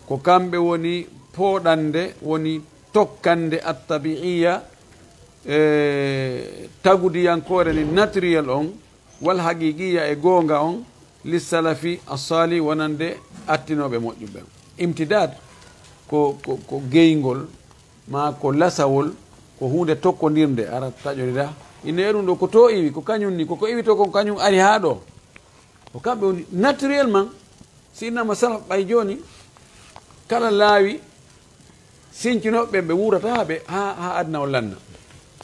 ko kamɓe woni pooɗannde, woni tokkannde, attabi'iyya, e tagudiyankoore ni, naturel on, wal haqiqiyya, e goonga on, lissalafi assali, wonande attinooɓe moƴƴuɓe ɓen. Imtidad ko, ko, ko geyngol, maa ko lasawol, ko huunde tokkondirnde, ara taƴorira. Inne e ɗum ɗoo, ko to iwi, ko kañum ni, ko ko iwi to kon, kañum ari haa ɗoo. Ko kamɓe woni naturellement, si innama salaf ɓay jooni, kala laawi sincinooɓe ɓen, ɓe wuurata haa ɓe, haa, haa aduna on lanna.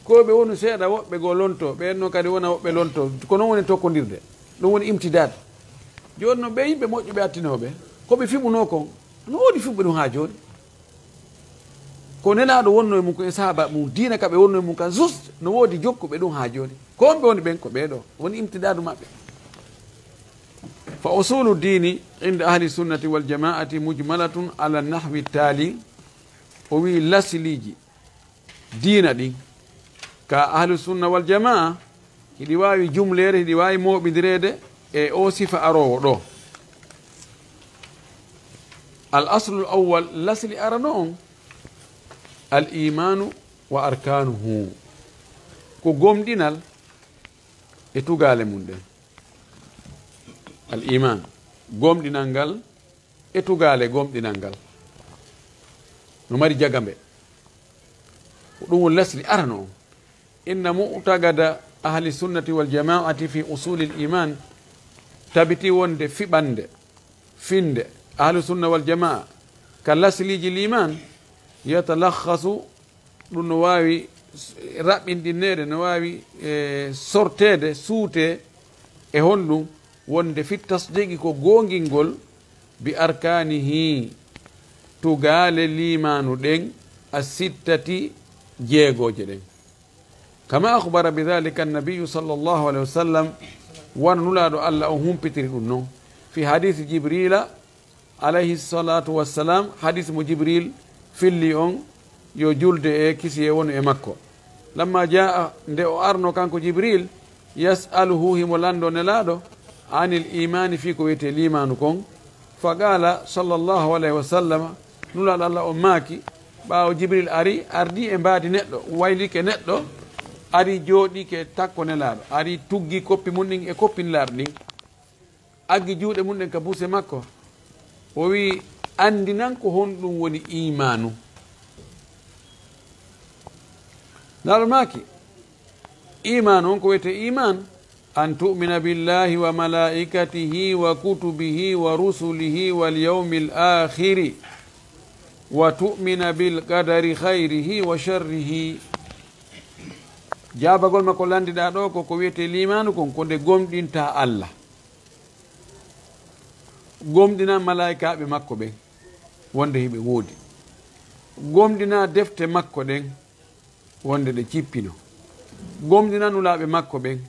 Ko ɓe wonu seeɗa, woɓɓe goo lonto, ɓeen noon kadi wona woɓɓe lonto. Ko noon woni tokkondirde. Ɗum woni imtidaad. Jooni noon, ɓee yimɓe moƴƴuɓe attinooɓe, ko ɓe fiɓunoo kon, no woodi fiɓɓe ɗum haa jooni. Ko Nelaaɗo wonnoo e mum, ko e sahaaba mum, diina ka ɓe wonnoo e mum kan, juste, no woodi jokkuɓe ɗum haa jooni. Ko honɓe woni ɓen? Ko ɓee ɗoo. Woni imtidaadu maɓɓe. Fa usulu diini inda ahli sunnati wal jamaati mujmalatun ala nahwi taali. O wi'i, lasiliiji diina ɗin ka ahlu sunna wal jamaa, hiɗi waawi jumleede, hiɗi waawi mooɓindireede e oo sifa aroowo ɗoo. Al aslul awwal, lasli arano on, al imaanu wa arkaanuhu, ko gomɗinal e tugaale mum ɗen. Al iman, gomɗinal ngal e tugaale gomɗinal ngal. No mari jagambe. Ko ɗum woni lasli arano on. Inna mu'taqada ahli sunnati wal jamaati fi usulil iman, tabiti wonde fiɓande, finde, ahlu sunna wal jamaa ka lasliiji liimaan, yatalakhasu, ɗum no waawi raɓɓinɗinneede, no waawi, e, sorteede, suutee e honɗum? Wonde fi tasdiqi, ko goongingol, bi arkaanihi, tugaale liimaanu ɗen, a sittati, jeegooje ɗen. Kama akhbara bi dhalika annabiyyu sallallahu alayhi wa sallam, wano Nulaaɗo Allah on humpitiri ɗum non. Fi hadisi Jibrila, alayhi salatu wassalam, hadis mo Jibril filli on, yo julde e kisiyee wonu e makko. Lamma jaa, nde o arno kanko Jibril, yas'aluhu, himo lanndo Nelaaɗo, anil imaani, fii ko wiyetee liimaanu kon. Fa qaala sallallahu alayhi wa sallam, Nulaaɗo Allah on maaki, ɓaawo Jibril ari, ardii e mbaadi neɗɗo, waylike neɗɗo, Ari jooɗike takko Nelaaɗo, ari tuggi koppi mum ɗin e koppi Nelaaɗo ɗin, aggi juuɗe mum ɗen ka buuse makko, o wi'i, "Anndinan ko honɗum woni iimaanu?" Nelaaɗo maaki, "Iimaanu on ko wiyetee iimaan, an tu'mina billahi wa malaikatihi wa kutubihi wa rusulihi wal yawmil aakhiri wa tu'mina bil qadari khayrihi wa sharrihi." Jaabagol makko lanndiɗaa ɗoo ko, ko wiyetee liimaanu kon, ko nde gomɗintaa Alla, gomɗinaa malaa'ikaaɓe makko ɓen wonde hiɓe woodi, gomɗinaa defte makko ɗen wonde ɗe cippino, gomɗinaa nulaaɓe makko ɓen,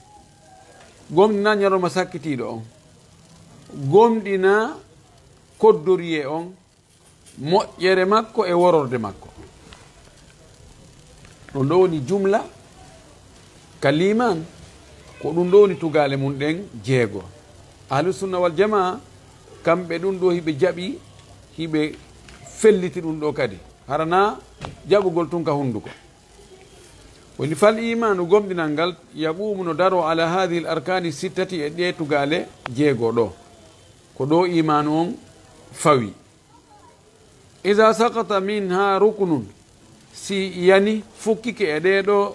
gomɗinaa ñalorma sakkitiiɗo on, gomɗinaa koddoriyee on, moƴƴere makko e wororde makko. Ɗum ɗo woni jumla ka liimaan, ko ɗum ɗo woni tugaale mum ɗen jeego. Ahlu sunna wal jamaa, kamɓe ɗum ɗo hiɓe jaɓi, hiɓe felliti ɗum ɗo kadi. Hara na jaɓugol tun ka hunduko. Woni fal iimaanu gomɗinal ngal, yaquumu no daroo ala haadihil arkaani sittati e ɗee tugaale jeego ɗo. Ko ɗo iimaanu on fawi. Iza saqata minha ruknun, si yani fukkike e ɗee ɗo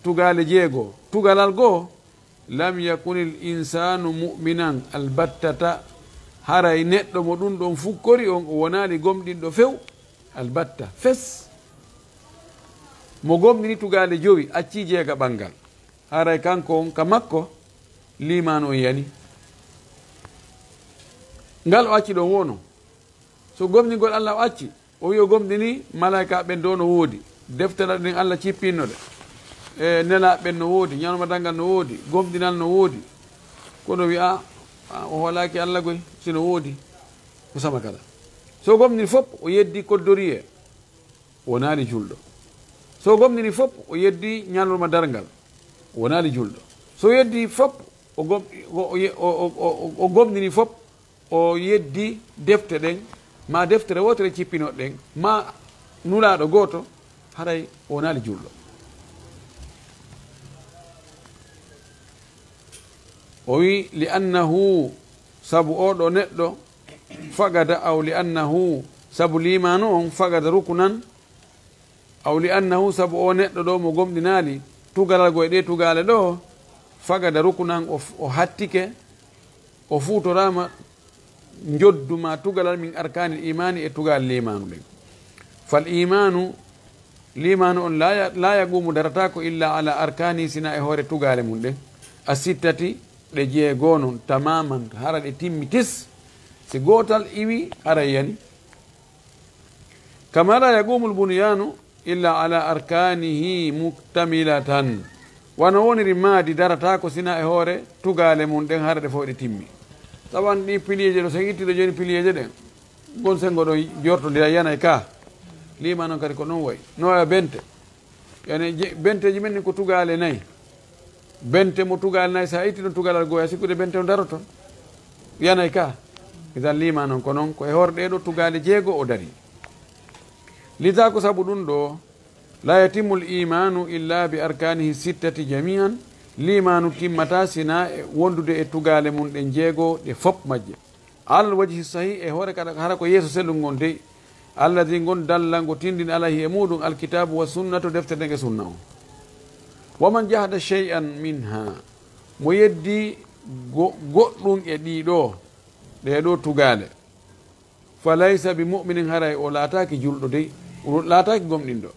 tugaale jeego, tugalal goo, lam yakunil insaanu mu'minan albattata, haray neɗɗo mo ɗum ɗon fukkori on o wonaali gomɗinɗo few, albatta, fes. Mo gomɗini tugaale jowi, accii jeegaɓal ngal, haray kanko on ka makko liimaanu on yani. Ngal o acci ɗon wono. So gomɗingol Alla o acci, o wi'i o gomɗini malaa'ikaaɓe ɓen ɗo no woodi, deftere ɗen Alla cippinno ɗe, e nelaaɓe ɓen no woodi, ñalorma darngal no woodi, gomɗinal no woodi. Kono wi'a, a, o hoolaaki Alla goy, si no woodi, o sama kala. So gomɗini fop, o yeddi koddoriyee, o wonaali julɗo. So gomɗini fop, o yeddi ñalorma darngal, o wonaali julɗo. So yeddi fop, o gom-, o, o, o, o, o, o gomɗini fop, o yeddi defte ɗen, ma deftere wootere cippinoɗen, ma nulaaɗo gooto, haray o wonaali julɗo. O wi, "Li annahu, sabu oo ɗoo neɗɗo, faqada, aw li annahu, sabu liimaanu on, faqada rukunan, aw li annahu, sabu oo neɗɗo ɗoo mo gomɗinaali tugalal goo e ɗee tugaale ɗoo, faqada rukunan, o, o hattike, o fuutoraama njoddu ma tugalal min arkaanil iimaani e tugaale liimaanu ɗen. Fal iimaanu, liimaanu on laa ya-, laa yaquumu darataako illa ala arkaani sina e hoore tugaale mum ɗen. A sittati ɗe jeego non tamaman hara ɗe timmi tis. Si gootal iwi hara yani. Kama laa yaquumul bunyaanu illa ala arkaanihi muktamilatan. Wano woniri maadi darataako sina e hoore tugaale mum ɗen hara ɗe fof ɗe timmi. Tawan ɗi piliyeeje ɗo, so en itti ɗo jooni piliyeeje ɗen, gon senngo ɗo jortodira yanay ka. Liimaanu on kadi ko non wayi. No wayi bente. Yani je-, benteeji men ɗin ko tugaale nayi. Bente mo tugaale nayi, so a itti ɗon tugalal goo, a sikkude bente on daroto. Yanay ka. Idan liimaanu on ko non, ko e hoore ɗee ɗo tugaale jeego o dari. Lidaa ko sabu ɗum ɗo, laa yatimmul iimaanu illaa bi arkaanihi sittati jamii'an, liimaanu timmataa sinaa e wondude e tugaale mum ɗen jeego ɗe fop majje. Alal wajhi sahih, e hoore kadi hara ko yeeso sellungo ngon dey, alladi ngon dalla ngo tindini alayhi e muɗum alkitaabu wa sunnatu, deftere nden e sunna on. Wa man jahada shay'an minha, mo yeddi go-, goɗɗum e ɗii ɗoo, ɗee ɗoo tugaale, fa laysa bi mu'minin, haray o laataaki julɗo dey, o laataaki gomɗinɗo.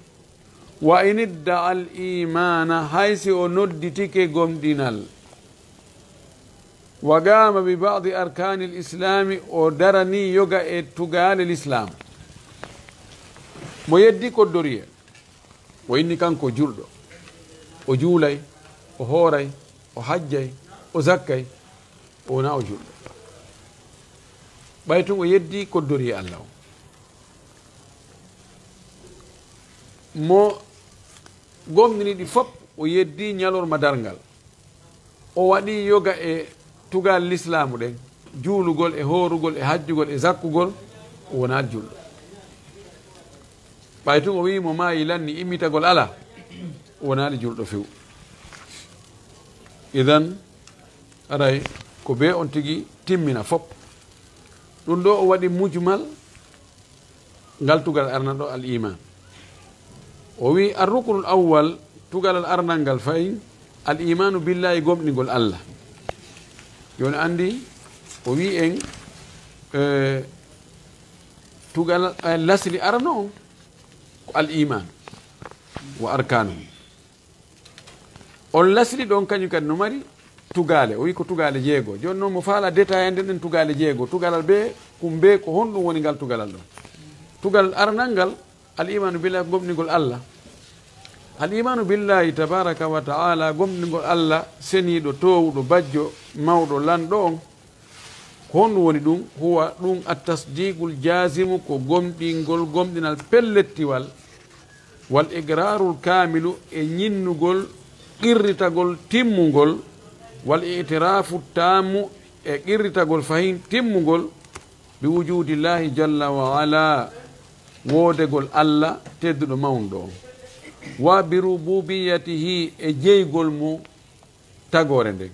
Wa in idda'a al iimaana, hay si o nodditike gomɗinal. Wa qaama bi ba'di arkaanil islaami, o daranii yoga e tugaale lislaam. Mo yeddi koddoriyee, o inni kanko julɗo, o juulay, o hooray, o hajjay, o zakkay, o wonaa o julɗo. Ɓay tun o yeddi koddoriyee Alla on. Mo gomɗini ɗi fop, o yeddi ñalorma darngal. O waɗi yoga e tugaale lislaamu ɗen, juulugol e hoorugol e hajjugol e zakkugol, o wonaali julɗo. Ɓay tun o wi'i mo maayi lanni immitagol alaa, o wonaali julɗo few. Idan, aray ko bee on tigi timmina fop. Ɗum ɗo o waɗi mujmal, ngal tugal arana ɗo al iman. O wi arrukunul awwal, tugal al arnal ngal fayin, al imanu billahi, gomɗingol Allah. Joni andi, o wi en, eh, tugal, eh, lasli arano on ko al iman wa arkanu. On lasli ɗon kañum kadi no mari tugaale. O wi ko tugaale jeego. Joni noon mo faala détaillande ɗen tugaale jeego. Tugalal be kum be ko honɗum woni ngal tugalal ɗon. Tugal aranal ngal, al imanu billah, gomɗingol Allah. Al imanu billahi tabaraka wa ta'ala, gomɗingol Allah seniiɗo, toowuɗo, bajjo, mawɗo, lanɗo on. Ko honɗum woni ɗum? Huwa ɗum at tasdiqul jazimu, ko gomɗingol, gomɗinal pellettiwal, wal iqrarul kamilu, e ñinnugol, qirritagol timmungol, wal itirafu tammu, e qirritagol fahin timmungol, bi wujudillahi jalla wa ala, woodegol Allah tedduɗo mawnuɗo on, wa bi rububiyatihi, e jeygol mo tagoore nden,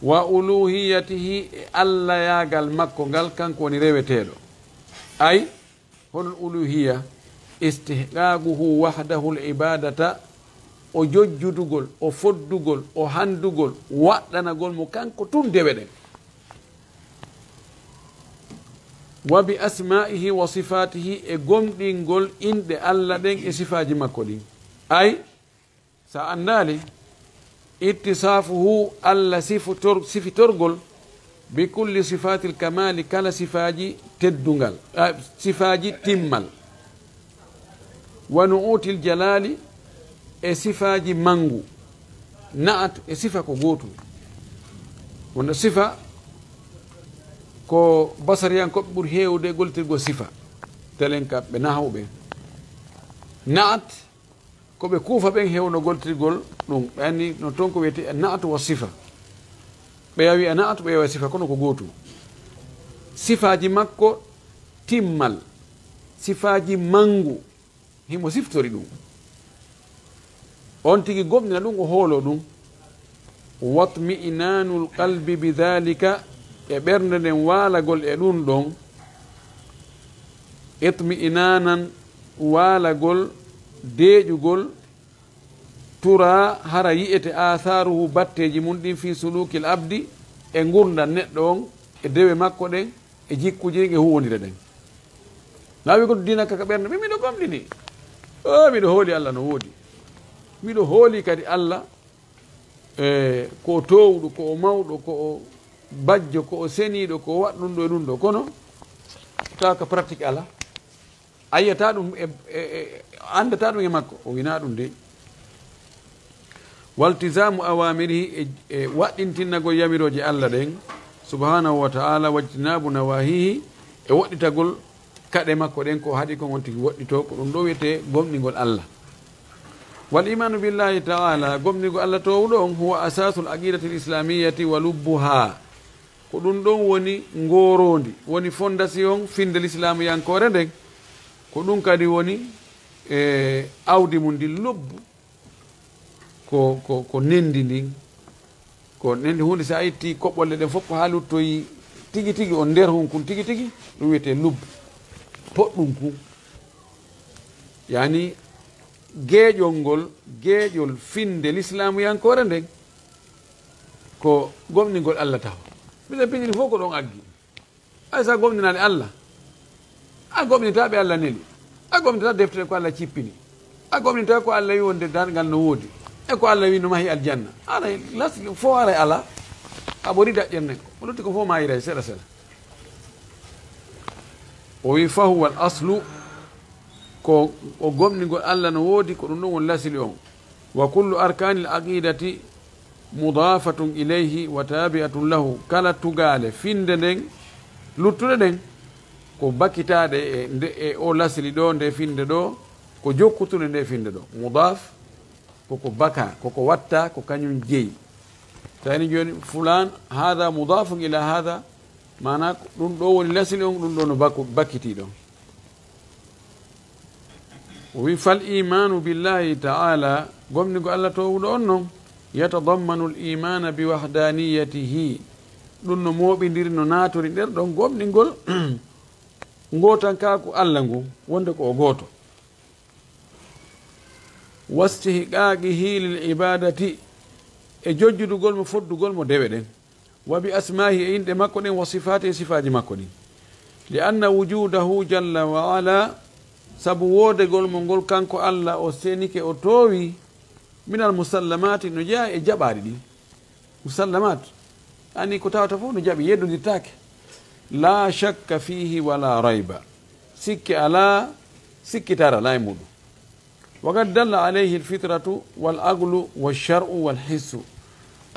wa uluhiyatihi, e allayaagal makko ngal, kanko woni reweteeɗo. Ay, hono uluhiya, istihqaquhu wahdahu al ibadata, o jojjudugol, o foddugol, o handugol, waɗɗanagol mo kanko tun dewe ɗen. Wa bi asma'ihi wa sifatihi, e gomɗingol inɗe Allah ɗen e sifaaji makko ɗin. Ay, sa anndaali, ittisafuhu, Allah sifutor-, sifitorgol, bi kulli sifatil kamali, kala sifaaji teddungal, a, sifaaji timmal. Wa nu'util jalali, e sifaaji mangu. Na'at e sifa ko gootum. Wonde sifa ko basariyankoɓe ɓuri heewde gollitirgol sifa. Telen ka ɓe nahawɓe. Na'at ko ɓe kuufa ɓen hewno gollitirgol ɗum. Ɓe anni no toon ko wiyetee na'at wa sifa. Ɓe yawi a na'at, ɓe yawi a sifa, kono ko gootum. Sifaaji makko timmal, sifaaji mangu, himo siftori ɗum. On tigi gomɗina ɗum, o hoolo ɗum. Watmi'inanul qalbi bi dhalika, e ɓernde nden waalagol e ɗum ɗon. Itmi'inanan, waalagol, deeƴugol, tura hara yi'ete, atharuhu, batteeji mun ɗin, fi sulukil abdi, e ngurndan neɗɗo on, e dewe makko ɗen, e jikkuji ɗin, e huwondire ɗen. Na wi ko diina ka, ka ɓernde, mi miɗo gomɗini. O, miɗo hooli Allah no woodi. Miɗo hooli kadi Allah, e, ko o toowuɗo, ko o mawɗo, ko o bajjo, ko o seniiɗo, ko o waɗɗunɗo e ɗum ɗo. Kono tawa ka pratique ala. A yiyata ɗum e, e, e, a anndata ɗum e makko. O wina ɗum de. Waltizamu awamirihi, e, e waɗɗintinnagol yamirooje Allah ɗen, subhanahu wa ta'ala, wajtinabu nawahihi, e woɗɗitagol kaɗe makko ɗen, ko haɗi kon on tigi woɗɗito, ko ɗum ɗo wiyetee gomɗingol Allah. Wal imanu billahi ta'ala, gomɗingol Allah toowuɗo on, huwa asasul aqidatil islamiyati wa lubbuha. Ko ɗum ɗon woni ngoroondi, woni fondation finde lislaamuyankoore nden. Ko ɗum kadi woni, e, awdi mum ndin lobbu. Ko, ko, ko nendi ndin. Ko nendi huunde, so a itti koɓɓolle ɗen fof, ko haa luttoyi tigi tigi on nder hun kun tigi tigi, ɗum wiyetee lubbu. Poɗɗum kun. Yani, geeƴol ngol, geeƴol finde lislaamuyankoore nden, ko gomɗingol Allah taho. Mbiɗen pindini fof ko ɗon aggi. Hay so a gomɗinaali Allah, a gomɗintaa ɓe Allah neli. A gomɗintaa deftere ko Allah cippini. A gomɗintaa ko Allah wi wonde darngal no woodi. E ko Allah wi no mahi aljanna. Haray lasli fof haray alaa. A ɓorii daƴƴere nden. Ko lutti ko fof maayira e seeɗa seeɗa. O wi, "Fahuwa al aslu," ko o gomɗingol Allah no woodi, ko ɗum ɗum woni lasli on. "Wa kullu arkanil aqidati mudafatun ilayhi wa tabi'atun lahu." Kala tugaale finde nden, luttuɗe ɗen, ko bakitaaɗe e nde, e o lasli ɗo, nde finde ɗo, ko jokkutunde nde finde ɗo. Mudaf, koko baka, koko watta, ko kañum jeyi. Tawani joni fulan, hada mudafun ila hada, maana ɗum ɗo woni lasli on, ɗum ɗo no baku-, bakiti ɗon. O wi, "Fal imanu billahi ta'ala," gomɗingo Allah toowuɗo on non, يتضمن الإيمان بوحدانيته. Ɗum no mooɓindiri, no naatori nder ɗon gomɗingol ngootankaaku Allah ngun, wonde ko o gooto. واستحقاقه للعبادة, e jojjudugol mo, foddugol mo dewe ɗen. وبأسمائه, e inɗe makko ɗen, وصفاته, e sifaaji makko ɗin. لأن وجوده جل وعلا, sabu woodegol mo ngol kanko Allah, o senike, o toowi, من المسلمات, no jeyaa e jaɓaaɗi ɗin. Musallamat, ani ko tawata fof no jaɓi, yeddondirtaake. لا شك فيه ولا ريب. Sikke alaa, sikkitaare alaa e muɗum. وقد دل عليه الفطرة والعقل والشرع والحس.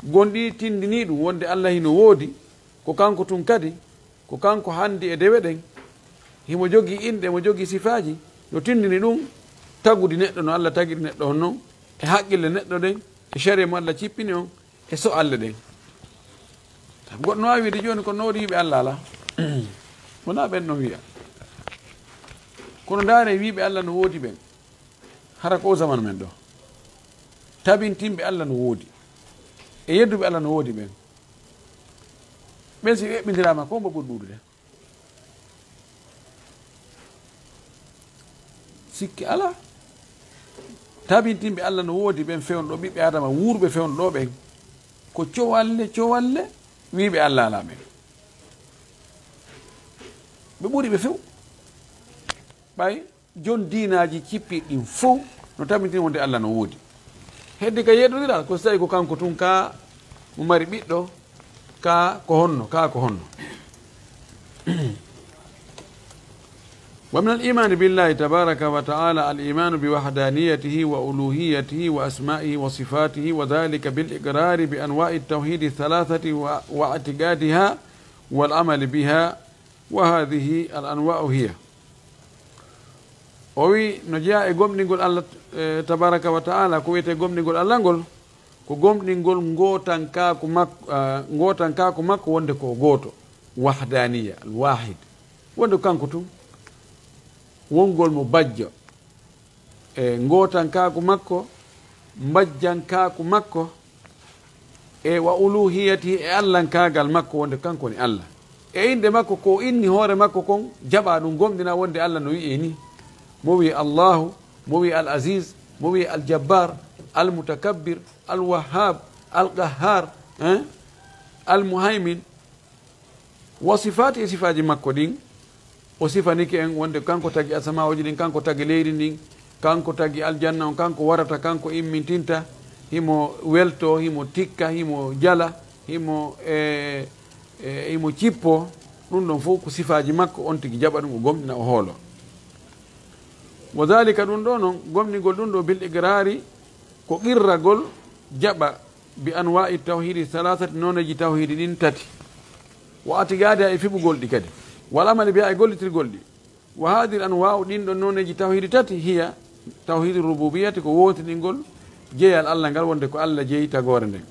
Gonɗi tindinii ɗum wonde Allah hino woodi, ko kanko tun kadi, ko kanko handi e dewe ɗen, himo jogii inɗe, mo jogii sifaaji, no tindini ɗum tagudi neɗɗo no Allah tagiri neɗɗo on non, e haqqille neɗɗo ɗen, e sharia mo Allah cippini on, e so Allah ɗen. Sabu goɗɗo no waawi wiide jooni ko no woodi wiiɓe Allah alaa. Wonaa ɓen ɗon wi'a. Kono ndaare wiiɓe Allah no woodi ɓen. Hara ko o zamanu men ɗo. Tabintinɓe Allah no woodi. E yedduɓe Allah no woodi ɓen. Ɓen si ɓe eɓɓindiraama ko mbo ɓuri ɗuuɗude. Sikke alaa. Tabintinɓe Allah no woodi ɓen fewndo ɗo, ɓiɓɓe Adama wuurɓe fewndo ɗo ɓen. Ko cowalle, cowalle, wiiɓe Allah alaa ɓen. Ɓe ɓuri ɓe few. Ɓay jon diinaaji cippiiɗi ɗin fow no tabintin wonde Allah no woodi. Heddi ka yeddondiral, ko si tawi ko kanko tun ka mo mari ɓiɗɗo, ka ko honno, ka ko honno. ومن الإيمان بالله تبارك وتعالى الإيمان بوحدانيته وألوهيته وأسمائه وصفاته، وذلك بالإقرار بأنواع التوحيد الثلاثة و-، واعتقادها والعمل بها، وهذه الأنواع هي. O wi, no jeyaa e gomɗingol Allah, eh, tabaraka wa ta'ala, ko wiyetee gomɗingol Allah ngol, ko gomɗingol ngootankaaku makko, ah, ngootankaaku makko wonde ko o gooto, wahdaniya, al wahid, wonde ko kanko tun, wongol mo bajjo, e ngootankaaku makko, mbajjankaaku makko, e wa uluhiyati, e allankaagal makko, wonde kanko woni Allah. E inɗe makko, ko o inni hoore makko kon, jaɓaa ɗum, gomɗinaa wonde Allah no wi'ee ni. Mo wi'ee Allahu, mo wi'ee Al Aziz, mo wi'ee Al Jabbar, Al Mutakabbir, Al Wahhab, Al Qahhar, hein? Al Muhaymin. Wa sifaati, e sifaaji makko ɗin, o sifanike en wonde kanko tagi asamaaji ɗin, kanko tagi leydi ndin, kanko tagi aljanna on, kanko warata, kanko immintinta, himo welto, himo tikka, himo jala, himo, e, e, himo cippo. Ɗum ɗon fof ko sifaaji makko, on tigi jaɓa ɗum, o gomɗina, o hoolo. Wa dhalika, ɗum ɗo non, gomɗingol ɗum ɗo, bil iqraari, ko qirragol, jaɓa, bi anwaa'i tawhiidi salaasati, nooneeji tawhiidi ɗin tati, wa atiqaadiha, e fiɓugol ɗi kadi, wal amali biha, e gollitirgol ɗi. Wa haadihil anwaa'u, ɗin ɗon nooneeji tawhiidi tati, hiya, tawhiidu rububiyyati, ko wootiningol jeyal Allah ngal, wonde ko Allah jeyi tagoore nden.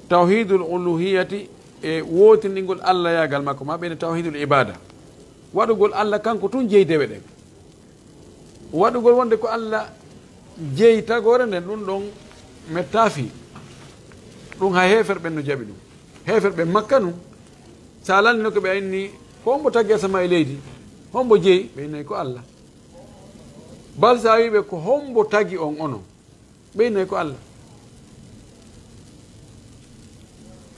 Tawhiidul uluhiyyati, e wootiningol Allah yaagal makko, ma ɓeyne tawhiidul ibaada, waɗugol Allah kanko tun jeyi dewe ɗen. Waɗugol wonde ko Allah jeyi tagoore nden, ɗum ɗon mettaafi. Ɗum hay heeferɓe ɓen no jaɓi ɗum. Heeferɓe Makka nun, sa lannino ko ɓe a inni, ko hombo tagi asama e leydi? Hombo jeyi? Ɓe innay ko Allah. Bal sa wi'i ɓe, ko hombo tagi on onon? Ɓe innay ko Allah.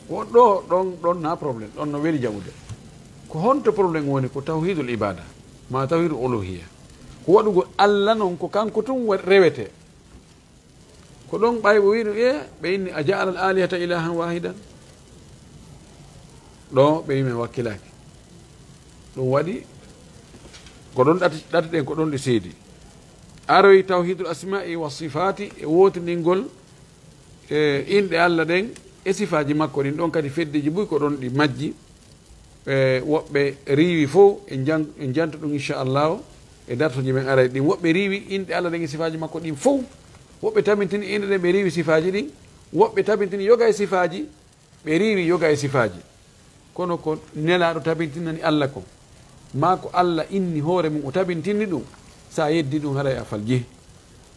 Wo ɗo, ɗon, ɗon na problème, ɗon no weli jaɓude. Ko honto problème woni? Ko tawhidul ibada, ma tawhidul uluhiyya. Ko waɗugol Allah non, ko kanko tun wa-, rewete. Ko ɗon ɓay o wi'no, e, ɓe inni, "A ja'ala al-alihata ilahan wahidan?" Ɗo ɓe wi'i, "Men wakkilaaki." Ɗum waɗi ko ɗon ɗati, ɗati ɗen ko ɗon ɗe seedi. Aroy tawhidul asma'i wa sifati, e wootiningol, e, inɗe Allah ɗen e sifaaji makko ɗin. Ɗon kadi feddeji buy ko ɗon ɗi majji. E, woɓɓe riiwi fow, e jan-, e janta ɗum inchallahu e dartoji men aray ɗin. Woɓɓe riiwi inɗe Allah ɗen e sifaaji makko ɗin fow. Woɓɓe tabintini inɗe ɗen, ɓe riiwi sifaaji ɗin. Woɓɓe tabintini yoga e sifaaji, ɓe riiwi yoga e sifaaji. Kono ko Nelaaɗo tabintinani Allah kon, maa ko Allah inni hoore mum o tabintinni ɗum, sa yeddi ɗum, haray a faljii.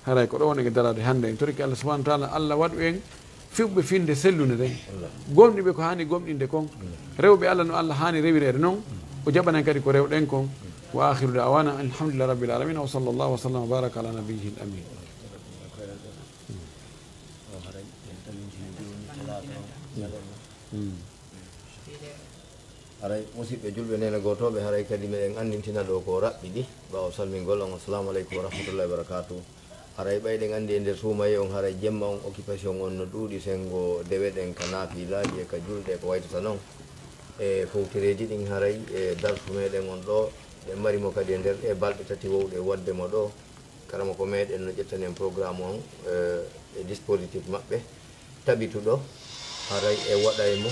Haray ko ɗo woni e daraade hannde. En torike Allah subhanahu wa ta'ala, Allah waɗu en Fiɓɓe finde sellunde nden, gomɗiɓe ko haani gomɗinde kon, rewɓe Allah no Allah haani rewireede non, o jaɓanan kadi ko rewɗen kon. Wa akhiru da'wana alhamdulillahi rabbil alamin, wa sallallahu wa sallam wa baraka ala nabiyyihi al amin. Haray, musiɓɓe julɓe, neene gootooɓe, haray kadi meɗen anndintina ɗo ko raɓɓiɗi, ɓaawo salmingol on, assalamu aleykum wa rahmatullahi wa barakatuh. Haray, ɓay ɗen anndi e nder suumaye on, haray jemma on, occupation on no ɗuuɗi, senngo dewe ɗen ka naafilaaji e ka julde e ko waytata non. E fowtereeji ɗin, haray e darsu meɗen on ɗo, ɗen mari mo kadi e nder ɗe balɗe tati wowɗe waɗde mo ɗo. Karamoko meɗen no ƴettani en programme on, eh, e dispositif maɓɓe tabituɗo, haray e waɗay mo.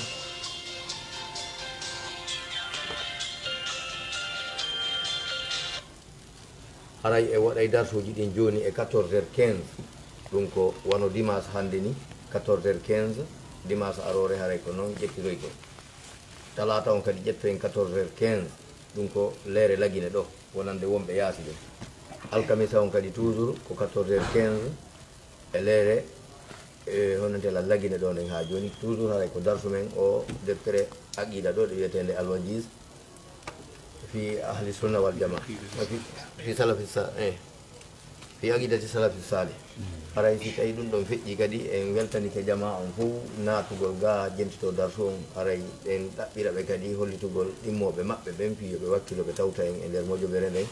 Haray e waɗay darsuuji ɗin jooni e quatorze heures quinze. Ɗum ko wano dimanche hannde ni, quatorze heures quinze, dimanche aroore haray ko noon ƴettiroytee. Talaata on kadi ƴettoyen quatorze heures quinze, ɗum ko leere Lagine ɗo, wonande wonɓe yaasi ɓen. Alkamisa on kadi toujours ko quatorze heures quinze, e leere, e, hono nte la Lagine ɗo nden haa jooni. Toujours haray ko darsu men o deftere aqida ɗo, ɗo wiyeteende Al-Wajiz fi Ahli Sunna wal Jamaa. Fi, fi Salafi Sa-, eh, fi aqidati Salafi Salih. Haray si tawi ɗum ɗon feƴƴi kadi, en weltanike jamaa on fof naatugol ga jentito darsu on. Haray en ɗaɓɓira ɓe kadi hollitugol ɗimmooɓe maɓɓe ɓen fii yo ɓe wakkilo ɓe tawta en e nder mojobere nden.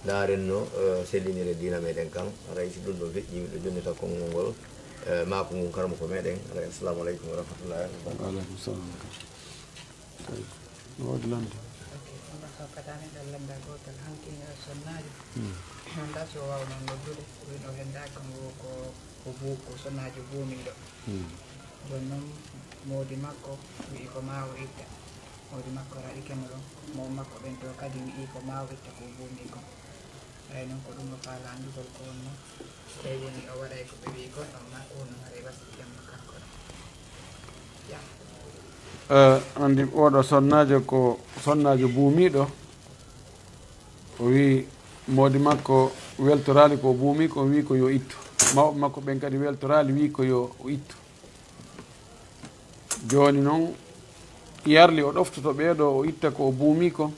Ndaaren no, eh, sellinire diina meɗen kan. Haray si ɗum ɗon feƴƴi, miɗo jonnita konngol ngol, eh, maaku ngun karamoko meɗen. Haray, assalamu aleykum wa rahmatullahi wa barakatuh. Wa aleykum salam. No waɗi lande? Ok, on ɗon hakkataani ɗon lannda gootal. Hanki, eh, sonnaajo. Hmm. Anndaa si o waawno noddude, o wiino o henndaaki, on wo ko, ko bu-, ko sonnaajo buumiiɗo. Hmm. Jooni noon, moodi makko wi'i ko maa o itta. Moodi makko raɗike mo ɗon. Mawɓe makko ɓen to kadi wi'i ko maa o itta ko o buumii kon. Haray noon ko ɗum o faalaa anndugol ko honno, so tawi woni o waɗay ko ɓe wi'i kon ɗon, maa ko honno haray wasiɗen mo kanko ɗon. Jam. Eh, anndi oɗo sonnaajo ko sonnaajo buumiiɗo. O wi'i moodi makko weltoraali ko o buumii kon, wi'i ko yo ittu. Mawɓe makko ɓen kadi weltoraali, wi'i ko yo o ittu. Jooni noon, yarli o ɗoftoto ɓee ɗo, o itta ko o buumii kon.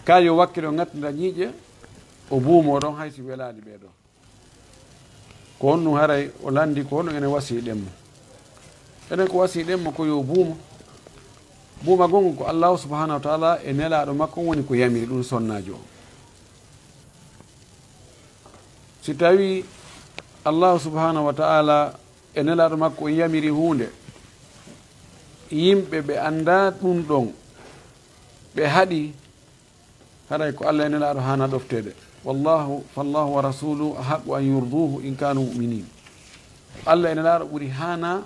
Kaa yo wakkilo ŋattida ñiiƴe, o buumoo ɗon hay si welaali ɓee ɗo. Ko honɗum haray o lanndi ko honɗum enen wasiyiɗen mo? Enen ko wasiyiɗen mo ko yo buumo. Buumagol ngol ko Allaahu subhaanahu wa ta'aalaa e nelaaɗo makko woni ko yamiri ɗum sonnaajo on. Si tawii Allaahu subhaanahu wa ta'aalaa e nelaaɗo makko on yamiri huunde, yimɓe ɓe anndaa ɗum ɗon, ɓe haɗi, haray ko Alla e nelaaɗo haana ɗofteede. Wallaahu, fallaahu wa rasuuluhu ahaqqu an yurduuhu in kaanu mu'miniin. Alla e nelaaɗo ɓuri haana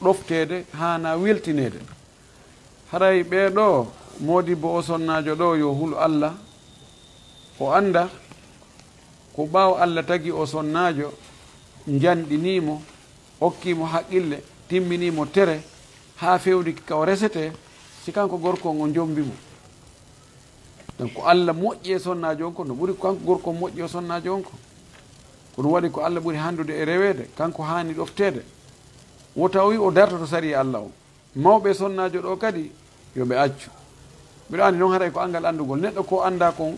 ɗofteede, haana weltineede. Haray ɓee ɗoo, moodibbo o sonnaajo ɗoo, yo hulu Alla, o annda ko ɓaawo Alla tagi o sonnaajo, njanɗinii mo, okkii mo haqqille, timminii mo tere, haa fewndiki ka o resetee, si kanko gorko on o jommbi mo. Donc, ko Alla moƴƴi e sonnaajo on, ko no ɓuri ko kanko gorko on moƴƴi o sonnaajo on ko. Ko ɗum waɗi ko Alla ɓuri hanndude e reweede, kanko haani ɗofteede. Wota o wi o dartoto sariya Alla on. Mawɓe sonnaajo ɗoo kadi, yo ɓe accu. Mbiɗo anndi noon haray ko anngal anndugol. Neɗɗo ko anndaa kon,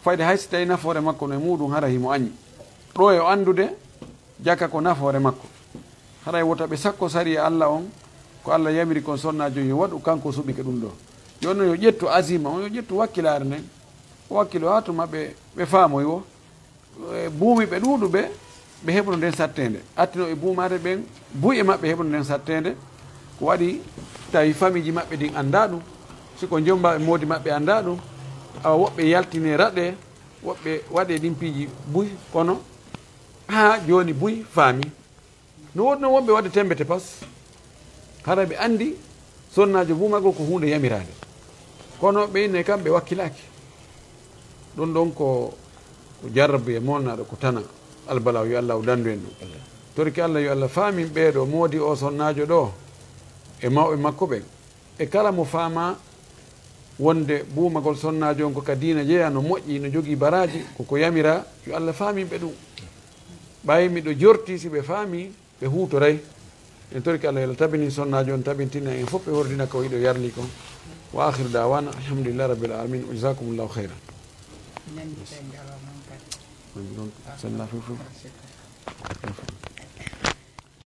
fayde hay si tawii nafoore makko no e muuɗum, haray himo añi. Ɗoo yo anndude, jaka ko nafoore makko. Haray wota ɓe sakko sariya Alla on, ko Alla yamiri kon sonnaajo yo waɗu, kanko suɓike ɗum ɗoo. Yo no yo ƴettu azima on, yo ƴettu wakkilaare nden. O wakkilo haa tuma ɓe, ɓe faamoyi wo. E buumi ɓe ɗuuɗuɓe, ɓe heɓuno nden satteende. Attinooɓe buumaade ɓen, buy e maɓɓe heɓuno nden satteende. Ko waɗi tawi famiiji maɓɓe ɗin anndaa ɗum. Si ko jommbaaɓe moodi maɓɓe anndaa ɗum, awa woɓɓe yaltine raɗe, woɓɓe waɗe ɗin piiji buy, kono haa jooni buy faami. No woodi noon wonɓe waɗde tembe te pas, hara ɓe anndi sonnaajo buumagol ko huunde yamiraande. Kono ɓe inne kam ɓe wakkilaaki. Ɗum ɗon ko, ko jarrabu e molnaaɗo ko tana. Albalaaw, yo Alla o danndu en ɗum. Torki Alla, yo Alla faamin ɓee ɗo moodi o sonnaajo ɗo e mawɓe makko ɓen. E kala mo faamaa wonde buumagol sonnaajo on ko ka diina jeyaa, no moƴƴi, no jogii baraaji, ko ko yamiraa, yo Alla faamin ɓe ɗum. Ɓay miɗo jortii si ɓe faamii, ɓe huutoray. En torike Allah yo Allah tabini sonnaajo on, tabintina en fof ɓe hordina ko yiɗo yarli kon. Wa akhiru da'wana alhamdulillahi rabbil alamin. Wa jazakumullahu khairan. Nandi ɓe ngalo non kadi. Woni ɗon sonna fof fof.